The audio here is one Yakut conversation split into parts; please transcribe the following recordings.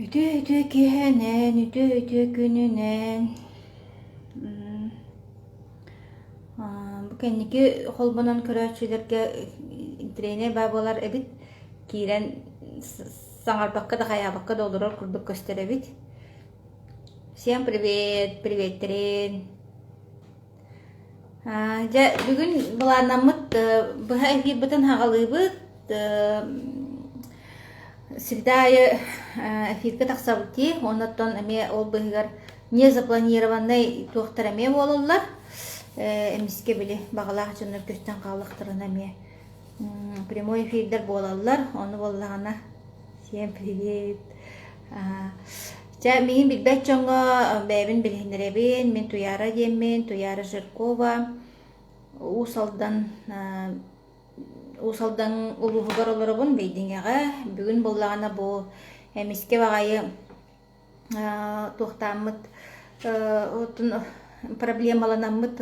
Үтүө-үтүө киэһэнэн, үтүө-үтүө күнүнэн. Бу кэнники холбонон көрөөччүлэргэ интэриэһинэй баа буолар эбит. Киирэн саҥарбакка да хайаабакка да олорор курдук көстөр эбит. Всем привет, приветтерин. Дьэ, бүгүн былааннаммыт быһа эфирбытын хаҕалыыбыт. Среда аайы эфиргэ тахсабыт дии. Оннуттан эмиэ ол быыһыгар незапланированнай туохтар эмиэ буолаллар. Эмискэ били баҕалаах дьоннор көстөн хааллахтарына эмиэ прямой эфирдэр буолаллар. Ону буоллаҕына всем привет. Чэ, миигин билбэт дьоҥҥо бэйэбин билиһиннэрэбин. Мин Туйаара диэммин, Туйаара Жиркова. Уус Алдан Уус Алдан улууһугар олоробун, Бэйдиҥэҕэ. Бүгүн буоллаҕына бу эмискэ баҕайы туохтааммыт оттон проблемаланаммыт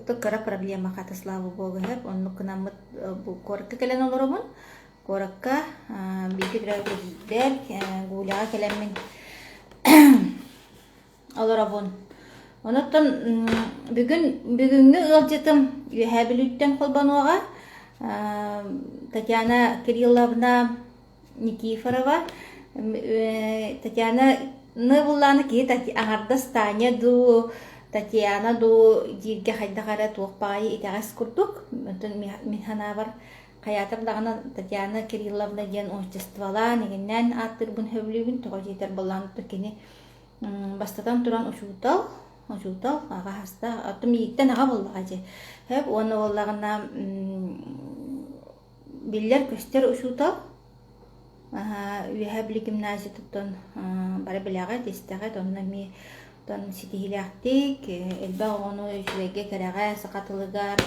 кыра проблема хата слава богу оннук гынаммыт бу куоракка кэлэн олоробун. Куоракка бииргэ төрөөбүт эдьиийдэр Гуляҕа кэлэммин олоробун. Онуттан бүгүн бүгүҥҥү ыалдьытым Үөһээ Бүлүүттэн холбонуоҕа. Татьяна Кирилловна Никифорова. Татьяна Ныбыллааны киһи аҥардас Таня дуу, Татьяна дуу дииргэ хайдах эрэ туох баҕайы итэҕэс курдук. Оттон мин санаабар хайаатар даҕаны Татьяна Кирилловна диэн отчестволаан, игиннээн ааттыырбын сөбүлүүбүн. Тоҕо диэтэр былаан кини бастатан туран учуутал, учуутал аҕа хастаах, оттон миигиттэн аҕа буоллаҕа дии. Сөп уонна буоллаҕына биллэр-көстөр учуутал Үөһээ Бүлүү гимназиятыттан бары билэҕит, истэҕит, онно эмиэ оттон ситиһиилээхтик, элбэх оҕону үчүгэйгэ, кэрэҕэ, саха тылыгар,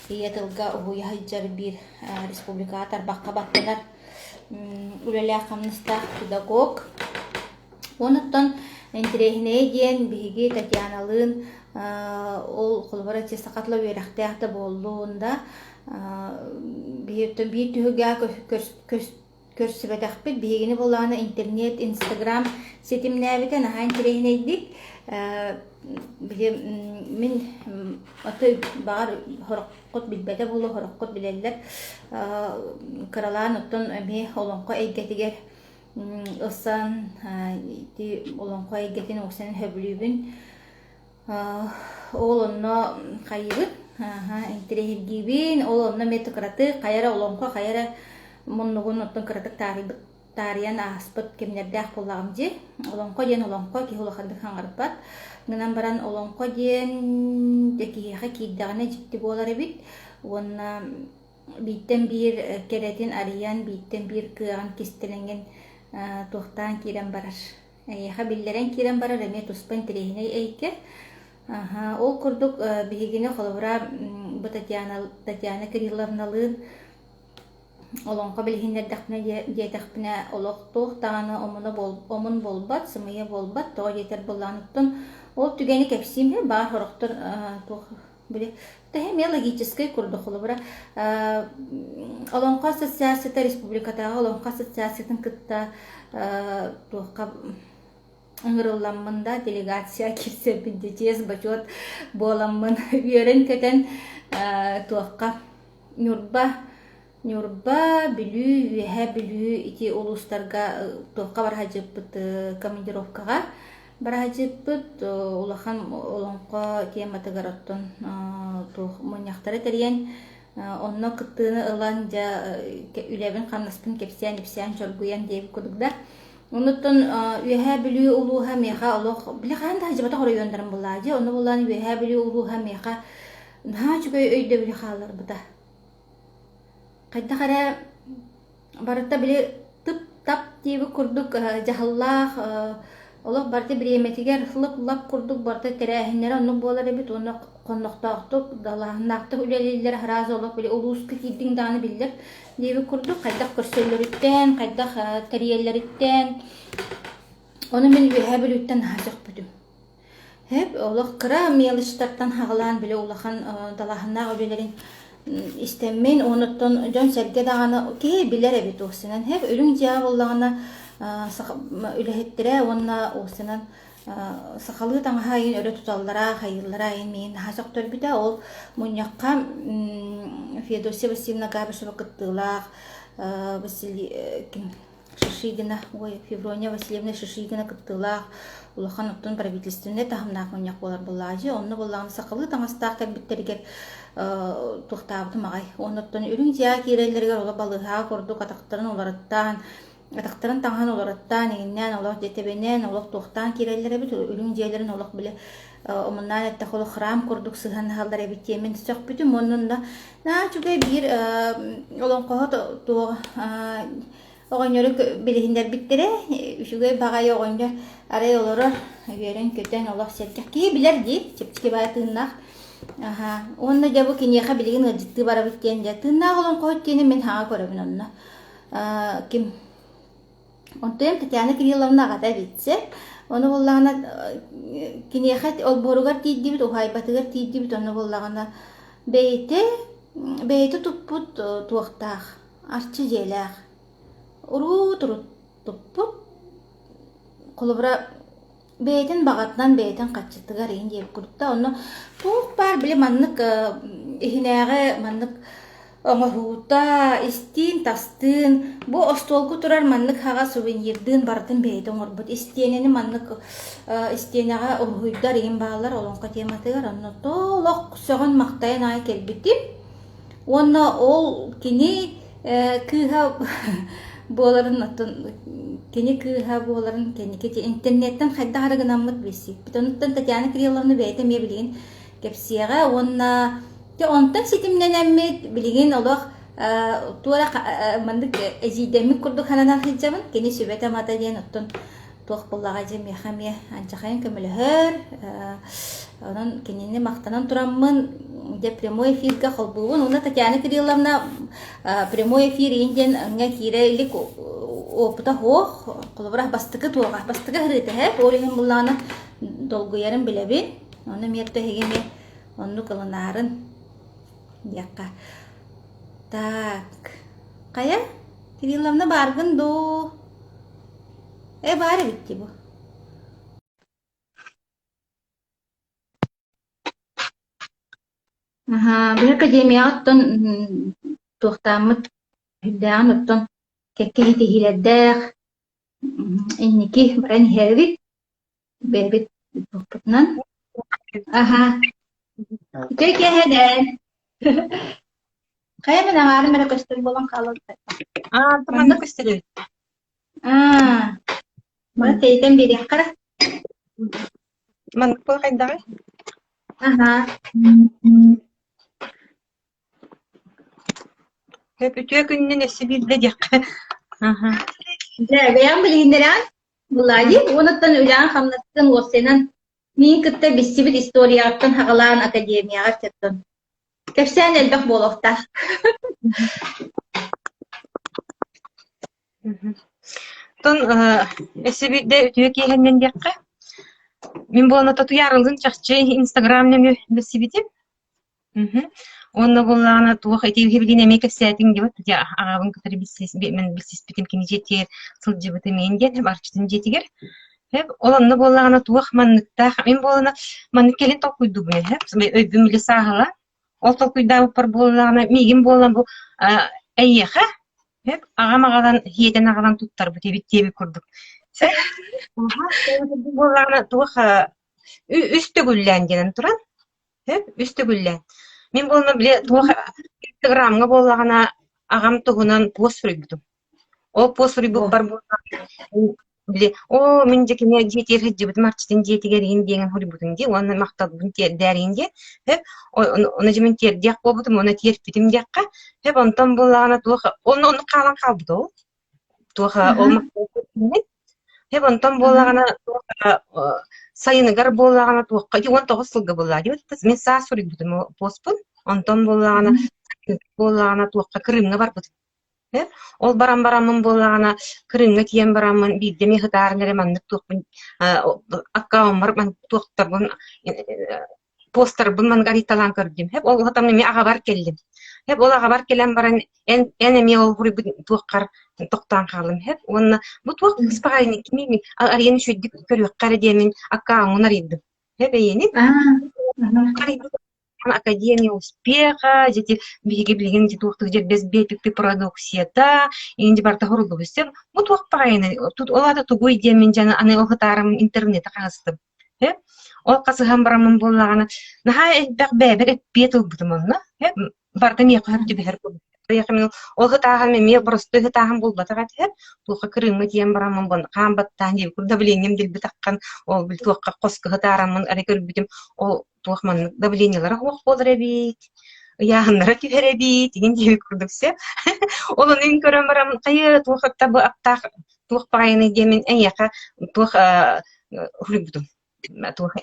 ийэ тылга уһуйа сылдьар биир республикаҕа тарбахха баттанар үлэлээх-хамнастаах педагог. Онуттан интэриэһинэйэ диэн биһиги Татьяналыын ол холобура саха тыла үөрэхтээх да буоллун да биһиги биир түһүлгэҕэ көрсүбэтэхпит. Биһигини буоллаҕына интернет, инстаграм ситимнээбитэ наһаа интэриэһинэйдик. Били мин отой баҕар сороххут билбэтэ буолуо, сороххут билэллэр. Кыралаан оттон эмиэ олоҥхо эйгэтигэр ылсан ити олоҥхо эйгэтин уксан сөбүлүүбүн. Ол онно хайыыбын, интэриэһиргиибин, ол онно эмиэ кыратык хайа эрэ олоҥхо хайа эрэ муннугун оттон кыратык таарыйбыт таарыйан ааспыт кэмнэрдээх буоллаҕым дии. Олоҥхо диэн олоҥхо киһи улаханнык хаҥарбат. Гынан баран олоҥхо диэн дьэ киһиэхэ киирдэҕинэ дьикти буолар эбит. Уонна бииртэн биир кэрэтин арыйан, бииртэн биир кыаҕын кистэлэҥин туохтаан киирэн барар. Эйиэхэ биллэрэн киирэн барар эмиэ туспа интэриэһинэй эйгэ. Аһа, ол курдук биһигини холобура бу Татьяна, Татьяна Кирилловналыын олоҥхо билиһиннэрдэхпинэ диэтэхпинэ олох туох даҕаны омуна омун буолбат, сымыйа буолбат, тоҕо диэтэр былааныттан ол түгэни кэпсиим баар сорохтор туох Били, тэһэ эмиэ логическай курдук холобура Олоҥхо ассоциацията республикатааҕы Олоҥхо ассоциациятын кытта туохха ыҥырылламмын да делегация киирсэрбин дии чиэс бочуот буоламмын үөрэн-көтөн туохха Ньурба Ньурба, Бүлүү, Үөһээ Бүлүү ити улуустарга туохха бара сылдьыппыт командировкаҕа бара сылдьыппыт улахан олоҥхо тематыгар оттон туох мунньахтары тэрийэн онно кыттыыны ылан дьэ үлэбин-хамнаспын кэпсээн-ипсээн чоргуйан диэбит курдук да. Онуттан Үөһээ Бүлүү улууһа миэхэ олох били хаһан да сылдьыбатах оройуоннарым буллаа дии. Онно буллаан Үөһээ Бүлүү улууһа миэхэ наһаа үчүгэй өйдөбүлү хаалларбыта. Хайдах эрэ барыта били тып-тап диэбит курдук дьаһаллаах олох барыта бириэмэтигэр лып-лап курдук барыта тэрээһиннэрэ оннук буолар эбит уонна хоннохтоохтук, далааһыннаахтык үлэлииллэрэ араас олох били улууска киирдиҥ даҕаны биллэр диэбит курдук хайдах көрсөллөрүттэн, хайдах тэрийэллэриттэн ону мин Үөһээ Бүлүүттэн наһаа сөхпүтүм. Һэп, олох кыра мелочтартан хаҕалаан били улахан далааһыннаах үлэлэрин истэммин, онуттан дьон-сэргэ даҕаны киһи билэр эбит уопсайынан. Һэп, үрүҥ дьиэҕэ буоллаҕына үлэһиттэрэ уонна уопсайынан сахалыы таҥаһа айын өрө туталлара, хайыыллара айын миигин наһаа сөхтөрбүтэ. Ол мунньахха Феодосия Васильевна Габышева кыттыылаах Василий ким Шишигина, ой, Феврония Васильевна Шишигина кыттыылаах улахан оттон правительственнай таһымнаах мунньах буолар буоллаҕа Онно буоллаҕына сахалыы таҥастаах кэлбиттэригэр туохтаабытым аҕай. Оннуттан үрүҥ дьиэҕэ киирэллэригэр олох балыыһаҕа курдук атахтарын уларыттаан, атахтарын таҥаһын уларыттаан, иҥиннээн олох дьэ тэбэнэн, олох туохтаан киирэллэр эбит. Үрүҥ дьиэлэрин олох били омуннаан эттэххэ олох храм курдук сыһыаннаһаллар эбит диэммин сөхпүтүм. Оннунна наһаа үчүгэй биир олоҥхоһут туох оҕонньору билиһиннэрбиттэрэ. Үчүгэй баҕайы оҕонньор арай олорор, үөрэн-көтөн олох сэргэх киһи билэр дии, чэпчэки баҕайы тыыннаах. Аһа, уонна дьэ бу киниэхэ билигин ыалдьыттыы барабыт диэн дьэ тыыннаах олоҥхоһут диэни мин хаҥа көрөбүн онно. Ким Онтуйам Татьяна Кирилловна аҕата эбит Ону буоллаҕына киниэхэ олбуоругар тиийдибит, уһаайбатыгар тиийдибит, онно буоллаҕына бэйэтэ бэйэтэ туппут туохтаах арчы дьиэлээх. Уруут-урут туппут. Холобура, бэйэтин баҕатынан бэйэтин хаччытыгар иһин диэбит курдук да онно туох баар били маннык иһинээҕи маннык оҥоһуута истиин-тастыын бу остуолга турар маннык хаҕа сувенирдыын барытын бэйэтэ оҥорбут истиэнэни маннык истиэнэҕэ уруһуйдар иһин бааллар олоҥхо тематыгар онно толох сөҕөн-махтайан аҕай кэлбитим Уонна ол кини кыыһа буоларын оттон кини кыыһа буоларын кэнники интернеттэн хайдах эрэ гынаммыт билсиппит. Онуттан Татьяна Кирилловна бэйэтэ эмиэ билигин кэпсиэҕэ уонна дьэ онтон ситимнэнэммит билигин олох туора маннык эдьиийдэммит курдук сананан сылдьабын. Кини сүбэтэ-амата диэн оттон туох буоллаҕа дьэ миэхэ эмиэ алдьархайын көмөлөһөр. Онон кинини махтанан тураммын дьэ прямой эфиргэ холбуубун. Уонна Татьяна Кирилловна прямой эфир иин диэн ҥа киирэ илик опыта суох. Холобура бастакы туоҕа, бастакы һырыыта һэ. Ол иһин буллаҕына долгуйарын билэбин. Ону эмиэ эһиги эмиэ оннук ылынаарын диэххэ. Так, хайа, Кирилловна бааргын дуу? Э, баар эбит дии бу. Аһаа, били академияҕа оттон туохтааммыт үрдээҕин оттон кэккэ ситиһиилэрдээх инники баран иһэбит бэйэбит туохпутунан. Аһаа, үтүө киэһэнэн. Хайа мин аҥаарым эрэ көстөр буолан хаалан Аа, манна көстөр эбит. Аа, маны тэйитэн биэриэххэ эрэ. Маннык буола хайдаҕый? Аһаа. Сөп үтүө күнүнэн өссө биирдэ диэххэ. Аһа. Дьэ, бэйэҥ билиһиннэрэҕин? Владик, уонуттан үлэҕин-хамнаскын уопсайынан миин кытта билсибит историяҕыттан саҕалаан академияҕа сыттын. Кэпсээн элбэх буолуохтаах. Оттон өссө биирдэ үтүө киэһэннэн диэххэ, мин буолан татуйаарылгын чахчы Инстаграм нөҥүө билсибитим. Уонна буоллаҕына туох ити билигин эмиэ кэпсээтиҥ диэбит дьэ аҕабын кытары мин билсиспитим кини дьиэтигэр сылдьыбытым иһин диэн арчытын дьиэтигэр. Ол онно буоллаҕына туох манныктаах мин буоллаҕына маннык кэлин толкуйдуубун эһэ өйбүн били сааһыла Ол толкуйдаабыппар буоллаҕына, миигин буолан бу эйиэхэ аҕам аҕалан һиэтэн аҕалан туттарбыт эбит диэбит курдук. Буоллаҕына туох үс төгүллээн диэн туран, үс төгүллээн. Мин буолла били туох Инстаграмҥа буоллаҕына аҕам туһунан пост суруйбутум. Ол пост суруйбуппар Били, оо, мин дьэ кини дьиэтигэр сылдьыбытым арчытын дьиэтигэр иһин диэҥин хоруйбутум дии уонна махталбын тиэрдээр иһин диэн сөп ону дьэ мин тиэрдиэх буолбутум уонна тиэрпитим диэххэ сөп онтон буоллаҕына туох онно оннук хаалан хаалбыта ол туох ол сөп онтон буоллаҕына туох сайыныгар буоллаҕына туохха 19 сылга буоллаҕа дии мин саас суруйбутум постпун онтон буоллаҕына буоллаҕына туохха Крымҥа барбытым Ол баран бараммын буоллаҕына, Крымҥа тиийэн бараммын биирдэ эмиэ сытааран эрэ маннык туохпун аккауммар туохтарбын постарбын маннык арыйталаан көрдүм. Ол сатам эмиэ аҕабар кэллим. Хэп ол аҕабар кэлэн баран эн эн эмиэ ол суруйбут туоххар тохтоон хааллым хэп уонна бу туох кыыс баҕайыный кимий арыйан үчүгэйдик көрүөххэ эрэ диэммин аккааммын арыйдым. Хэп эйиэнин Академия успеха, дьити биһиги билигин дьи туохтук дьэрбэс биэпикпи продукцията, инди барыта хоруллубуссем. Бу туох баҕайыный? Тут ол аата тугуй диэммин дьаны аны ол хытаарым интернети хаҥастым. Э? Ол хасыһан бараммын буоллаҕына, наһаа элбэх бэйэбэр эппиэт ылбытым онно. Э? Барыта миэхэ сөп түбэһэр курдук. Ол хытааһын эмиэ боростуой хытааһын буолбатах этэ. Туохха Крымҥа тиийэн бараммын бу хаан баттаан диэбит курдук давлением дэлби таххан ол били туохха хоско хытаараммын эрэ көрбүтүм ол туох маннык давлениелара суох буолар эбит, ыйааһыннара түһэр эбит игин диэбит курдук сөп. Ол ону мин көрөн бараммын хайа туох атта бу аптаах туох баҕайыный диэммин эйиэхэ туох суруйбутум. Туох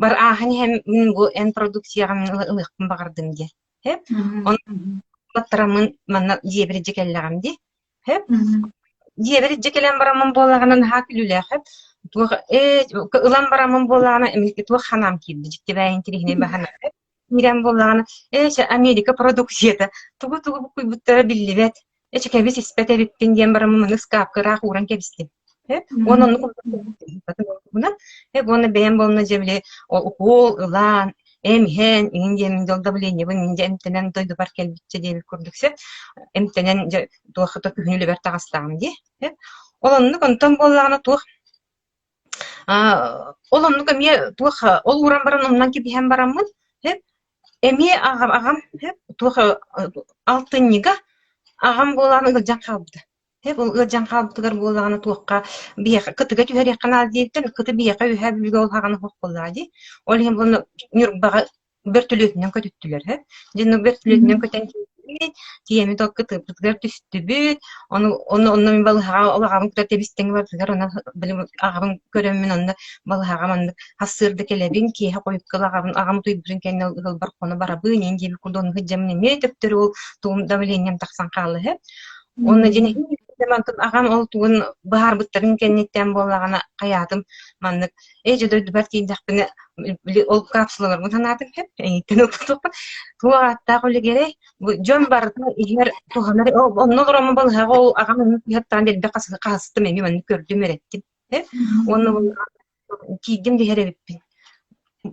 бар ааһан иһэн мин бу эн продукцияҕын ылыахпын баҕардым диэн. Сөп. Онон баттараммын манна дьиэбэр илдьэ кэллэҕим дии. Сөп. Дьиэбэр илдьэ кэлэн бараммын буоллаҕына наһаа күлүүлээх эбит. Туох ээ ылан бараммын буоллаҕына эмискэ туох ханаам киирдэ дьиктибээ интириэһинэй баһана киирэн буоллаҕына ээ чэ Америка продукцията тугу-тугу буккуйбуттара биллибэт. Эчи кэбис испэт эбиппин диэн бараммын маны ыскаапка ыраах ууран кэбистим. Уонна оннук уонна бэйэм буолна дьэ били укуол ылан эм иһэн иҥин диэмин дьол давлениебын иҥин дьэ эмтэнэн дойдубар кэлбиччэ диэбит курдук сөп эмтэнэн дьэ туох да күһүн үлэбэр таҕыстаҕым дии ол оннук онтон буоллаҕына туох ол оннук эмиэ туох ол ууран баран умнан кэбиһэн бараммын эмиэ аҕам аҕам туох алтынньыга аҕам буолаан ыалдьан хаалбыта Ол ыалдьан хаалбытыгар буоллаҕына туохха биһиэхэ кытыга түһэриэххэ наада диэбиттэр, кыты биһиэхэ үөһээ Бүлүүгэ ол хаҕана суох буоллаҕа дии. Ол иһин буолла Ньурбаҕа бөртөлүөтүнэн көтүттүлэр һэ. Дьэ бөртөлүөтүнэн көтөн киирдибит, тиийэммит ол кытыппытыгар түстүбүт. Ону онно онно мин балыһаҕа ол аҕабын кытта тэбис-тэҥ барытыгар онно били аҕабын көрөммүн онно балыһаҕа маннык сарсыарда кэлэбин, киэһэ хойукка аҕабын аҕам утуйбутун кэннэ ыалбар хоно барабын, иин диэбит курдук онно сылдьаммын эмиэ төптөрү ол тугум давлением тахсан хаалла һэ. Уонна дьин мантан аҕам ол тугун быһаарбыттарын кэнниттэн буоллаҕына хайаатым маннык ээ дьэ дойдубар тиийдэхпинэ били ол капсулаларбын санаатым сөп эйиттэн ылбатахпын туох ааттаах үлэгэрэй бу дьон барыта иһэр туһанар онно олороммун балыһаҕа ол аҕам оннук иһэттаан дэлби хаһыстым эмиэ маннык көрдүм эрэттим уонна тиийдим дэһэр эбиппин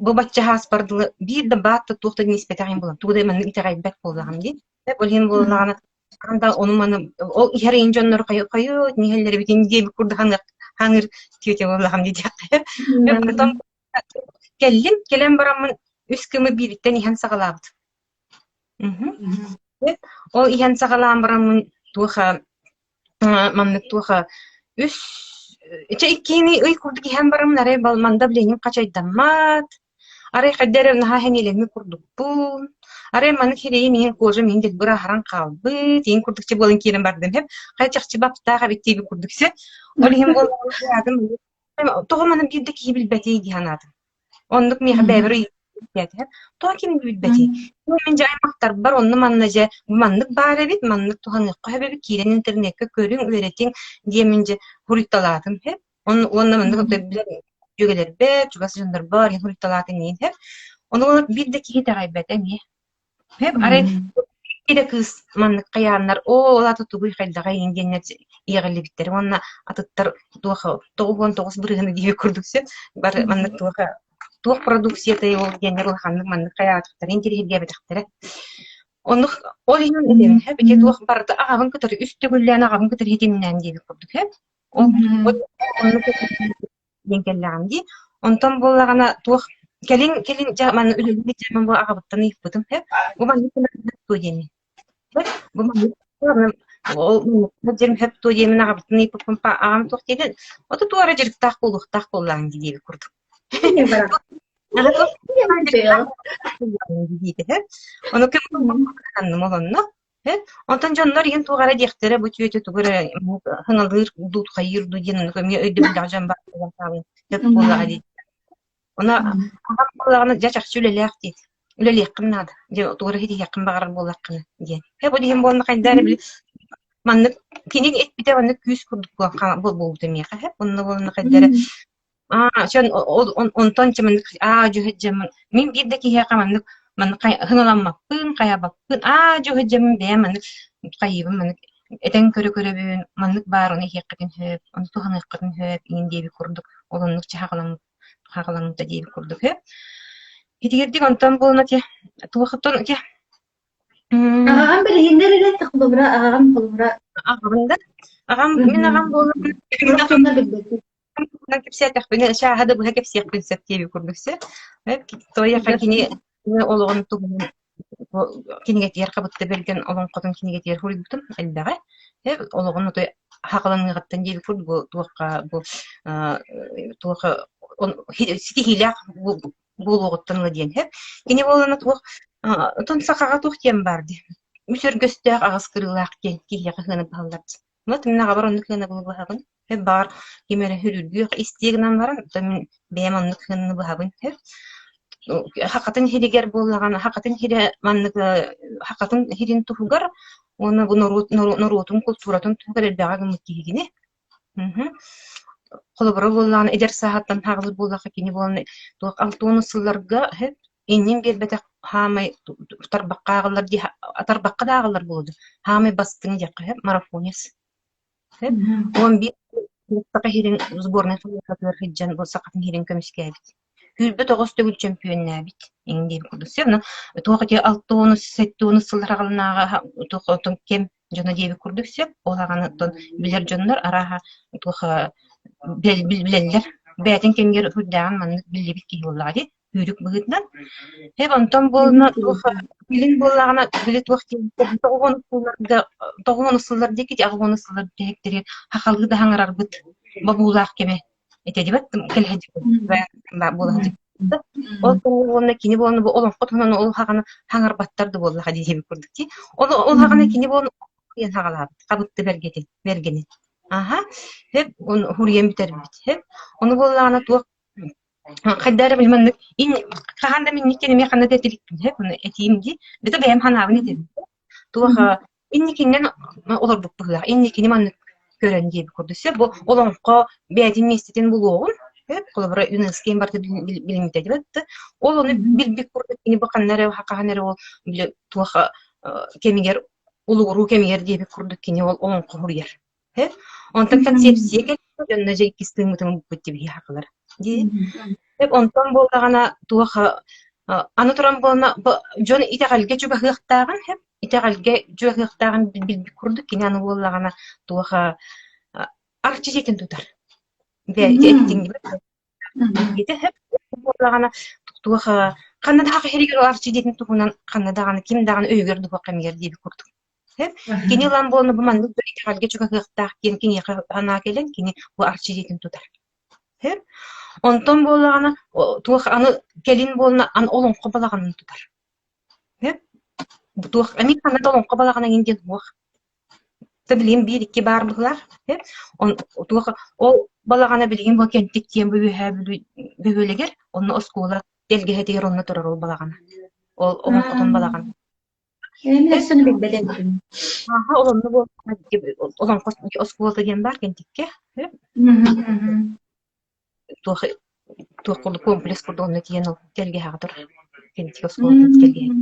бу бачча ааспар дылы биир да баат да туох да испэтэҕим буолан тугу да маннык итэҕэйбэт буоллаҕым дии ол иһин буоллаҕына да ону-маны ол иһэр иһин дьоннор хайы хайы иһэллэрибитин диэбит курдук хаҥыр хаҥыр тетя буоллаҕым диэтэххэ. Потом кэллим, кэлэн бараммын үс кымы биириттэн иһэн саҕалаабыт. Ол иһэн саҕалаан бараммын туох маннык туох үс ичэ иккини ый курдук иһэн бараммын арай манда давлением хачайдаммат Арай хайда эрэ наһаа сэниэлэммит курдукпун, арай маннык сирэйим иһин кожам иһин дэлби ырааһыран хаалбыт, иһин курдук чэ буолан киирэн бардым сөп, хайа чахчы баптаах эбит диэбит курдук сөп. Ол иһин буоллаҕына тоҕо маннык биир да киһи билбэтий дии санаатым. Оннук миэхэ бэйэбэр ыйытыы тоҕо ким билбэтий? Мин дьэ аймахтарбар онно-манна дьэ маннык баар эбит, маннык туһаныахха сөп эбит, киирэн интернеккэ көрүҥ, үөрэтиҥ диэммин дьэ суруйталаатым сөп. Уонна маннык дьүөгэлэрбэр, чугас дьоннорбор иһин суруйталаатын иһин сөп. Ону биир да киһи итэҕэйбэтэ эмиэ. Сөп, арай эрэ кыыс маннык хайааннар, оо, ол аата тугуй хайдаҕай иһин диэннэр иэҕиллибиттэр уонна атыттар туох 99 бырыһыаны диэбит курдук сөп. Бары маннык туох туох продукциятай ол диэннэр улаханнык маннык хайаатахтара интириэһиргээбэтэхтэрэ. Оннук ол иһин этиэм сөп, ити туох барыта аҕабын кытары үс төгүллээн аҕабын кытары ситимнээн диэбит курдук сөп. Ол оннук диэн кэллэҕим дии. Онтон буоллаҕына туох кэлин кэлин дьэ манна үлэлии дьэ бу аҕабыттан ыйыппытым сөп. Бу маннык туо диэни. Сөп. Бу маннык ол дьэрим сөп туо диэмин аҕабыттан ыйыппыппын аҕам туох диэтэ ото туора дьарыктаах буолуохтаах буоллаҕыҥ дии диэбит курдук. Ону кым ол онно Онтон дьоннор иһин туох эрэ диэхтэрэ, бу түөтэ тугу эрэ хаҥалыыр дуу, хайыыр дуу диэн оннук эмиэ өйдөбүллээх дьон баар буолан хаалан сөп буоллаҕа дии. Ону аҕам буоллаҕына дьэ чахчы үлэлээх диэт. Үлэлиэххин наада. Дьэ тугу эрэ ситиһиэххин баҕарар буоллаххына диэн. Һэ бу диэн буолла хайда эрэ били маннык кини эппитэ маннык күүс курдук буолбута миэхэ һэ онно буолла хайда эрэ аа чон ол онтон чэ маннык аа дьүһэт дьэ мин биир да киһиэхэ маннык Маннык хыналаммаппын, хайаабаппын, аа дьэ уһадьаммын бэйэм маннык хайыыбын маннык этэн көрө-көрөбүн, маннык баар ону иһиэххитин сөп, ону туһаныаххытын сөп иҥин диэбит курдук ол оннук чаһаҕаламмыта диэбит курдук сөп. Итигирдик онтон буолан ити туохтан ити Аҕаҕын билиһиннэр эрэ холобура аҕаҕын холобура Аҕабын да аҕам мин аҕам буолан сорох дьонно билбэттэр. кэпсээтэхпинэ чааһа да быһа кэпсиэхпин сөп диэбит курдук сөп. Тоойуоха кини олоҕун туһунан кинигэтигэр хабытта бэргэн олоҥхотун кинигэтигэр суруйбутум элбэҕи. Олоҕун отой хаҕаланыаҕыттан диэбит курдук бу туохха бу туохха ситиһиилээх буолуоҕуттан ыла диэн сөп. Кини буоллаҕына туох отон сахаҕа туох диэн баар дии үс өргөстөөх аҕыс кырыылаах диэн киһиэхэ сыана быһаллар дии. Вот мин аҕабар оннук сыана быһабын. Сөп баҕар ким эрэ сүрүргүөх истиэ гынан баран, оттон мин бэйэм оннук сыананы быһабын сөп. Хахатын иһиригэр буоллаҕына, хахатын иһирэ маннык хахатын иһирин туһугар уонна бу норуот норуотун култууратын туһугар элбэҕи гыммыт киһигини. Мгм. Холобура буоллаҕына, эдэр сааһыттан хаалбыт буоллахха, кини буолан туох 60 сылларга сөп иннин биэрбэтэх хаамай тарбахха ааҕыллар дии тарбахха да ааҕыллар буолуо дуу, хаамай бастыҥ диэххэ сөп, марафонец. Сөп. 11 саха иһирин сборнай хамыыһыйатыгар сылдьан бу сахатын иһирин көмүскээбит. 29 төгүл чөмпүйүөннээбит иҥин диэбит курдук сөп. Ну, туох ити 60 70 сыллар аҕалынааҕы туох отон кэм дьоно диэбит курдук сөп. Ол аҕаны оттон билэр дьоннор арааһа туох билэллэр. Бэйэтин кэмигэр үрдээҕин маннык биллибит киһи буоллаҕа дии сүүрүк быһыытынан. Эп онтон буолна туох билин буоллаҕына били туох диэн тоҕуон сылларга тоҕуон сыллар диэки аҕуон сыллар бүтэһиктэригэр хахалыы да хаҥарарбыт бобуулаах кэмэ этэ дибэт буола Ол уонна кини буолан бу олоҥхо туһунан ол хаҕана хаҥарбаттар да буоллаха диэбит курдук дии. Ол ол хаҕана кини буолан диэн хаҕалаабыт хабытты бэргэтин бэргэнин. Аха хэп он хуруйан бүтэрбит хэп. Ону буоллаҕына туох хайда эрэ маннык хаһан да минниккен эмиэ ханна да этиликпин хэп ону этиим дии. Бито бэйэм ханаабын этим. Туох Инникиннэн олорбут быһыылаах, инникини маннык көрөн диэбит курдук сөп. Бу олоҥхо бэйэтин миэстэтин булуоҕун, сөп, холобура ЮНЕСКО барыта билиммитэ диэбит да, ол ону билбит курдук кини бу ханна эрэ хаһан эрэ ол били туох кэмигэр улугуруу кэмигэр диэбит курдук кини ол олоҥхо суруйар. Онтон концепция кэлбит дьонно дьэ иккис тыыммытын ылбыт дии хакылар. Дии. Онтон буоллаҕына туох аны туран буолна дьон итэҕэлгэ чугаһыахтааҕын итэҕэлгэ чугаһыахтааҕын билбит курдук кини аны буоллаҕына туох арчы дьиэтин тутар. Ити буоллаҕына туох ханна да иһигэр арчы дьиэтин туһунан ханна даҕаны ким даҕаны өйүгэр дуһуох кэмигэр диэбит курдук. Кини ылан буолна бу маннык итэҕэлгэ чугаһыахтаах диэн киниэхэ санаа кэлэн кини бу арчы дьиэтин тутар. Онтон буоллаҕына туох аны кэлин буолна аны олоҥхо балаҕанын тутар. Туох эмиэ ханна да олоҥхо балаҕана иҥин диэн суох. Билигин биир-икки баар быһыылаах. Туох ол балаҕана билигин бу Кэнтик диэн бу Үөһээ Бүлүү бөһүөлэгэр онно оскуола тэлгэһэтигэр онно турар ол балаҕана. Ол олоҥхотун балаҕана. Мин өссө билбэт эбиппин. Ааха ол онно олоҥхо оскуолата диэн баар Кэнтиккэ. Туох туох курдук комплекс курдук онно тиийэн ол тэлгэһэҕэ турар. Кэнтик оскуолатын тэлгэһэ.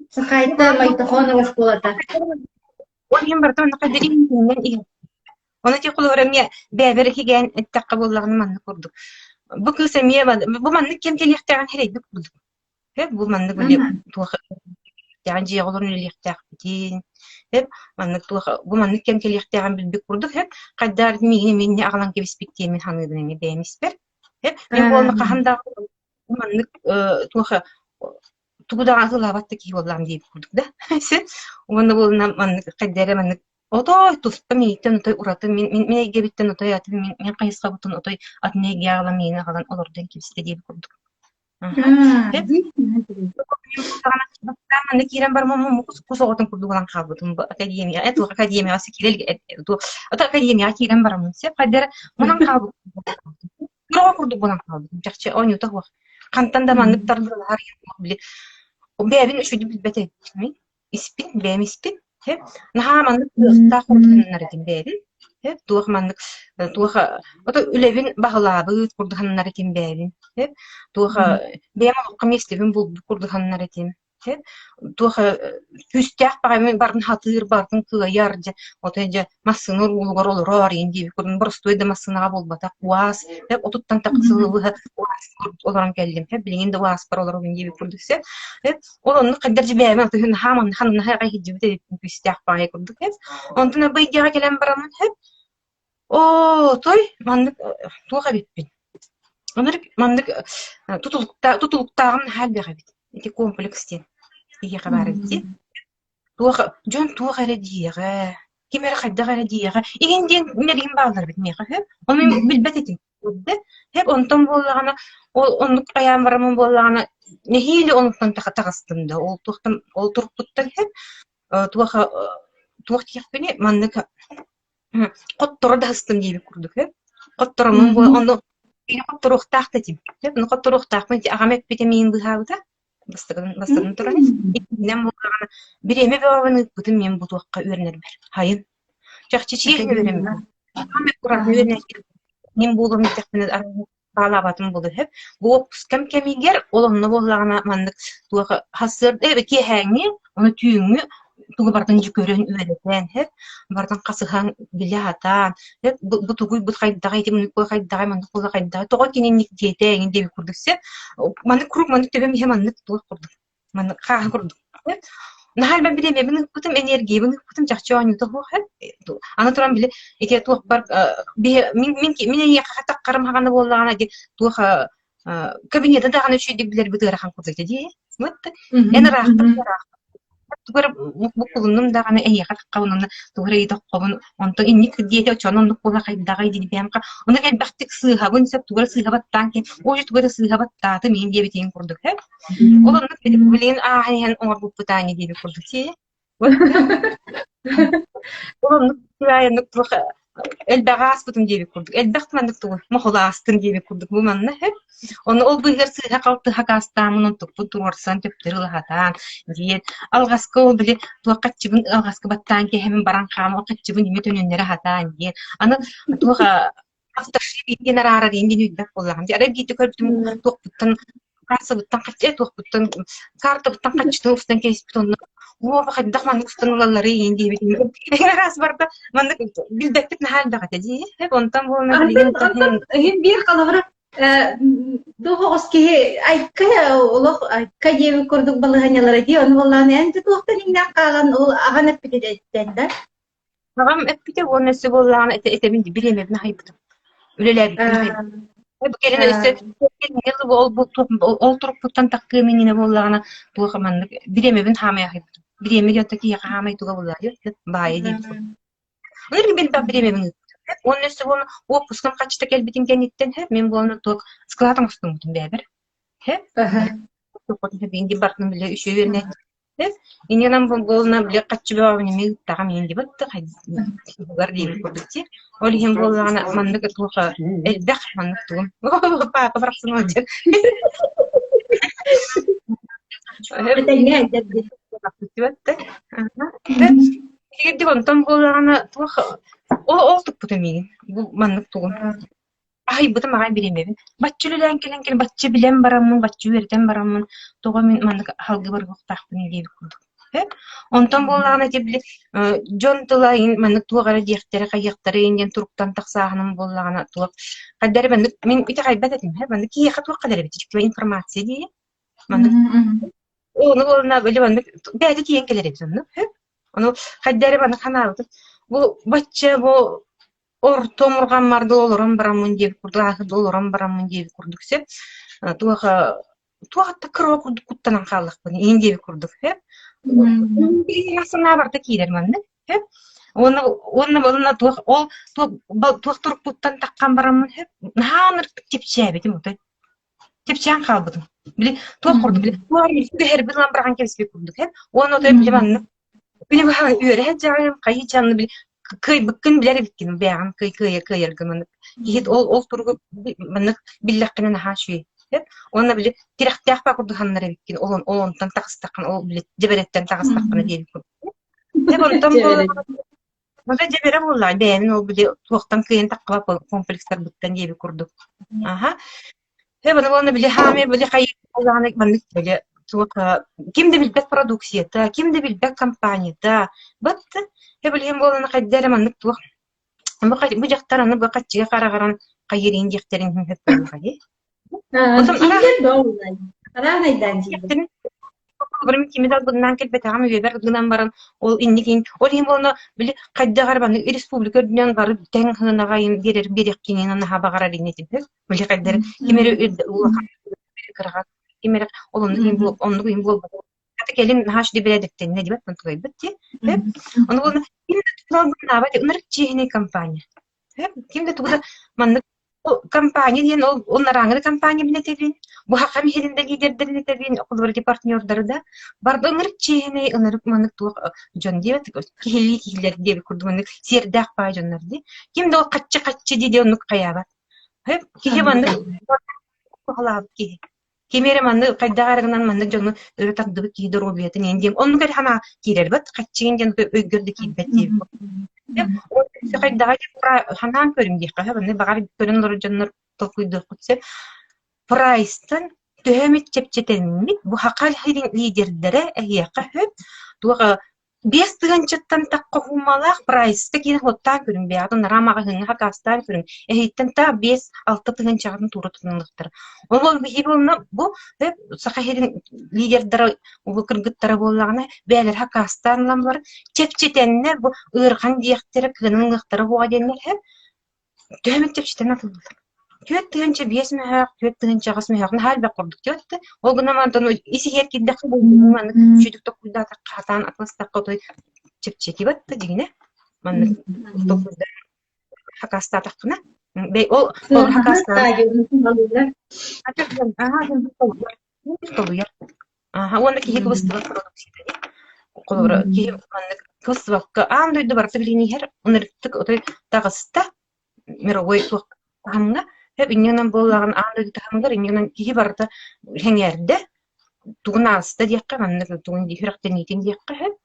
Сахайта Мойтохонова оскуолата. Ол иһин барыта онно дириҥинэн иһэр. Ону ти холобура эмиэ бэйэбэр иһигээн эттэххэ буоллаҕына маннык курдук. Бу кыыс эмиэ бу маннык кэм кэлиэхтээҕин сэрэйбит курдук. Сөп бу маннык били туох дьиэҕэ олорон үлэлиэхтээхпитин, сөп маннык туох бу маннык кэм кэлиэхтээҕин билбит курдук сөп хайдаар миигин эмиэ аҕалан кэбиспит диэмин саныыбын эмиэ бэйэм испэр. Сөп мин буолла хаһан да маннык туох тугу даҕаны атыылаабат да киһи буоллаҕым диэбит курдук да. Сөп уонна буолна маннык хайда эрэ маннык отой туспа миигиттэн отой ураты мин мин эйгэбиттэн отой атын мин мин хайысхабыттан отой атын эйгэҕэ аҕалан миигин аҕалан олордон кэбистэ диэбит курдук. Манна киирэн бараммын кус оҕотун курдук ылан хаалбытым бу академияҕа туох академияҕа киирэ академияҕа киирэн бараммын сөп хайдара мунан хаалбытым оҕо курдук буолан хаалбытым чахчы оонньуута суох хантан да маннык тардыалаһар били бэйэбин үчүгэйдик билбэт этим испин бэйэм испин наһаа маннык кыахтаах курдук гыннар этим бэйэбин. Туох маннык туох ото үлэбин баһылаабыт курдук сананар этим бэйэбин. Туох бэйэм олоххо миэстэбин булбут курдук сананар этим. Туох күүстээх баҕайы барын хатыыр, бартын кыайар дьэ отой дьэ массыына уруулугар олорор иин диэбит курдук боростуой да массыынаҕа буолбатах УАЗ отуттан тахса сылы быһа УАЗ олорон кэллим билигин да УАЗпар олоробун диэбит курдук сөп ол оннук хайдар дьибээбин алтыһын хааман ханна иһдьибит эбиппин күүстээх баҕайы курдук онтон абыйдиаҕа кэлэн бараммын сөп оо той маннык туох эбиппин Оннук маннык тутулуктааҕым наһаа элбэх эбит. Ити комплекс диэн киһиэхэ баар эбит дии. Туох дьон туох эрэ диэҕэ, ким эрэ хайдах эрэ диэҕэ, игин диэн мэлигин бааллар эбит миэхэ үһү. Ону мин билбэт этим. Һэп онтон буоллаҕына ол оннук хайаан бараммын буоллаҕына нэһиилэ онтон таҕыстым да ол туохтан ол турукпуттан һэп туох туох диэхпиний маннык Хотторо да сыстым диэбит курдук ээ. Хоттороммун буо ону хотторуохтаах да этим. Ону хотторуохтаахпын ити аҕам эппитэ миигин быыһаабыта. Бастакын бастакын туран иккиһинэн буоллаҕына бириэмэ бөҕөбүн ыыппытым мин бу туохха үөрэнэрбэр. Хайын. Чахчы чиэһинэ үөрэммитим. Аҕам куратын үөрэнээччи мин буолуом диэтэхпинэ баалаабатым буолуо сөп. Бу уоппускам кэмигэр ол онно буоллаҕына маннык туох сарсыарда киэһээҥҥи, ону түүҥҥү тугу барытын дьэ көрөн үөрэтэн сөп, барытын хасыһан билэ сатаан сөп, бу тугуй бу хайдаҕый ити муннук хайдаҕый маннык буола хайдаҕый тоҕо кини инник диэтэ эҥин диэбит курдук сөп. Маннык куруук маннык төбөм иһэ маннык туох курдук Маннык хааһы курдук. Наһаа элбэх бириэмэбин ыыппытым, эниэргийэбин ыыппытым чахчы оонньуута суох ээ. Аны туран били ити туох бар мин мин мин эйиэхэ таххарым хаҕана буоллаҕына ди туох кабинеты даҕаны үчүгэйдик билэрбит ыарахан курдук дии. Вот эн ыраахтан ыраахтан тугу эрэ буккулуннум даҕаны эйиэхэ таххабын тугу эрэ ыйытаххабын онтон инник диэтэ оччоҕуна оннук буола хайдаҕый диэн ону элбэхтик сыыһабын сөп тугу эрэ сыыһа баттаан кин ой тугу эрэ сыыһа баттаатым иһин диэбитин курдук сөп Ол оннук билигин ааһан иһэн оҥорбуппут аанньа диэбит курдук дии. Ол оннук оннук туох элбэҕи ааспытым диэбит курдук. Элбэх маннык тугу мохулаастын диэбит курдук бу манна сөп. Ону ол быыһыгар сыыһа-халты хакаастааммын онтукпун туруорсан төптөрү ылаһатаан диэн алҕаска ол били туох хаччыбын алҕаска баттаан киэһэмин баран хаама хаччыбын имэ төнүннэрэ сатаан диэн аны туох автошип диэн араарар иин диэн өйдөөх буоллаҕым. Дьэ, арай биирдэ көрбүтүм туохпуттан кассабыттан харчы туохпуттан картабыттан харчытын устан кэбиспит онно уоба хайдах маннык устан ылалларый иин диэбитим. Араас барда маннык билбэппит наһаа элбэх этэ дии. Онтон буолан билигин Онтон иһин биир холобура туох оҕус киһи айка олох айка диэбит курдук балаһыанньалара дии ону буоллаҕына эн туохтан иҥнээх хаалан ол аҕан эппититтэн да Аҕам эппитэ уонна өссө буоллаҕына этэ этэбин бириэмэбин аһыйбытым. Үлэлээбиппин аһыйбытым. Бу кэлин өссө ол ол турукпуттан тахтыам иннинэ буоллаҕына туох маннык бириэмэбин хаамай аһыйбытым. Бириэмэ диэн киһиэхэ хаамай туга буоллаҕа баайа диэбит курдук. Өр билбэх бириэмэбин ыыппытым. Уонна өссө буолан уоппускам хаччыта кэлбитин кэнниттэн мин буолан туох склад оҥостуммутум бэйэбэр. Барытын бile үчүгэй үөрэнээччи Иннинэн буолна били хаччы бөҕөбүн эмиэ ыыттаҕым иһин диэбит да хайдыгар диэбит курдук дии. Ол иһин буоллаҕына маннык туох элбэх маннык тугум паапа барахсан сылдьар. Тигирдик онтон буоллаҕына туох ол ол туппутум миигин бу маннык тугум Аһыйбытым аҕай бириэмэбин. Бачча үлэлээн кэлэн кэлэн бачча билэн бараммын, бачча үөрэтэн бараммын, тоҕо мин маннык аһылгы барыахтаахпын диэбит курдук. Онтон буоллаҕына ити били дьон тыла маннык туох эрэ диэхтэрэ, хайыахтара диэн туруктан тахсааһыным буоллаҕына туох хайда эрэ маннык мин итэҕэйбэт этим маннык киһиэхэ туох кэлэр эбит информация дии маннык ону буоллаҕына били маннык бэйэтэ тиийэн кэлэр эбит оннук ону хайда эрэ маннык санаабытым бу бачча бу Орто омурҕаммар да олорон бараммын диэбит курдук, ааһы да олорон бараммын диэбит курдук сөп. Туох туох да кыра курдук куттанан хааллахпын иһин диэбит курдук сөп. Санаа барыта киирэр маннык сөп. Уонна уонна уонна туох ол туох туох турукпуттан таххан бараммын сөп. Наһаа ынырыктык чэпчээбитим отой. Чэпчээн хаалбытым. Били туох курдук били түһэрбин ылан быраҕан кэбиспит курдук сөп. Уонна отой били маннык Били үөрэ сылдьаҕын, хайыы дьаҥны били кыайбыккын билэр эбиккин, бэйэҕин кыай кыайа кыайаргын маннык киһи ол ол туругу маннык биллэххинэ наһаа үчүгэй. Уонна били тирэхтээх баа курдук сананар эбиккин, ол ол онтон таҕыстаххына, ол били дьэбэрэттэн таҕыстаххына диэбит курдук. Дьэ онтон буолан. Мата дьэбэрэ буоллаҕа бэйэбин ол били туохтан кыайан таххыбат комплекстарбыттан диэбит курдук. Аха. Э, баны буолна били хаамай били хайыы буоллаҕына маннык били туох ким да билбэт продукцията, ким да билбэт компанията. Бат э билигин буоллаҕына хайда эрэ маннык туох бу бу дьахтар аны бу хаччыга хараҕаран хайыырын диэхтэрин иһин сөп буоллаҕа дии. Отон Тиийдэр да онлайн. Араанайдаан тиийдэр. Холобурум кими да албыннаан кэлбэтэҕим үйэбэр гынан баран ол инникин ол иһин буолна били хайдах эрэ маннык республика үрдүнэн бары тэҥ сыанаҕа биэрэр биэриэххинин наһаа баҕарар иннитин били хайдах эрэ ким эрэ улахан кыраҕа ким эрэ ол оннук иһин оннук иһин буолбатах Хата кэлин наһаа үчүгэй бэрээдэктэннэ диэбэт онтугайбыт дии. Ону буолна ким да тугу албыннаабат ынырык чиэһинэй компания. Ким да тугу да маннык компания диэн ол ол нарааҥы компания мин этэбин, бу хахам иһирин да лидердэрин этэбин, холобура ити партнердары да барда ынырык чиэһинэй, ынырык маннык туох дьон диэбит, киһилии киһилэр диэбит курдук маннык сиэрдээх баай дьоннор дии. Ким да ол хаччы-хаччы дии диэн оннук хайаабат. Киһи маннык туһалаабыт киһи. Ким эрэ маннык хайдах эрэ гынан маннык дьону өрө тардыбыт киһи доруобуйатын иһин диэн оннук эрэ санаа киирэр бат хаччыгын диэн өйгөр да киирбэт диэбит. Ол хайдаҕа санаан көрүҥ диэххэ сөп онно баҕар көрөн олорор дьоннор толкуйдуоххут сөп. Прайстан төһө эмит чэпчэтэммит бу саха лидердэрэ эһиэхэ сөп туох 5 тыһыынчаттан тахха уһуумалаах прайска киирэн уоттаан көрүҥ, бэйэҕитин араа маҕаһыыҥҥа хакаастаан көрүҥ, эһииттэн таах 5-6 тыһыынчаҕытын туура тутунуохтара. Ол биһиги буолна бу Саха сирин лидердара улуу кыргыттара буоллаҕына бэйэлэрэ хакаастаан ылан баран чэпчэтэннэр бу ыарахан диэхтэрэ кыанан ылыахтара буоҕа диэннэр иһэн Төһө чэпчэтэн атыллар. 4 500 мөһөөх, 4 800 мөһөөх наһаа элбэх курдук диэбит да. Ол гынан баран ис иһигэр киирдэххэ маннык үчүгдүк толкуйдаатахха хатаан атыластахха отой чэпчэки да дьиҥинэ. Маннык толкуйдаан хакаастаатаххына ол ол хакаастаан толуйар. Аха уонна киһи кыбыстыбат продукцията дии. Холобура, киһи маннык кыбыстыбакка аан дойду барыта билигин иһэр, ынырыктык отой таҕыста мировой туох таһымҥа. Сөп инньэ буоллаҕына аан дойду таһымыгар инньэ киһи барыта сэҥээрдэ, тугун ааста диэххэ, маннык тугун сүрэхтэниитин диэххэ сөп.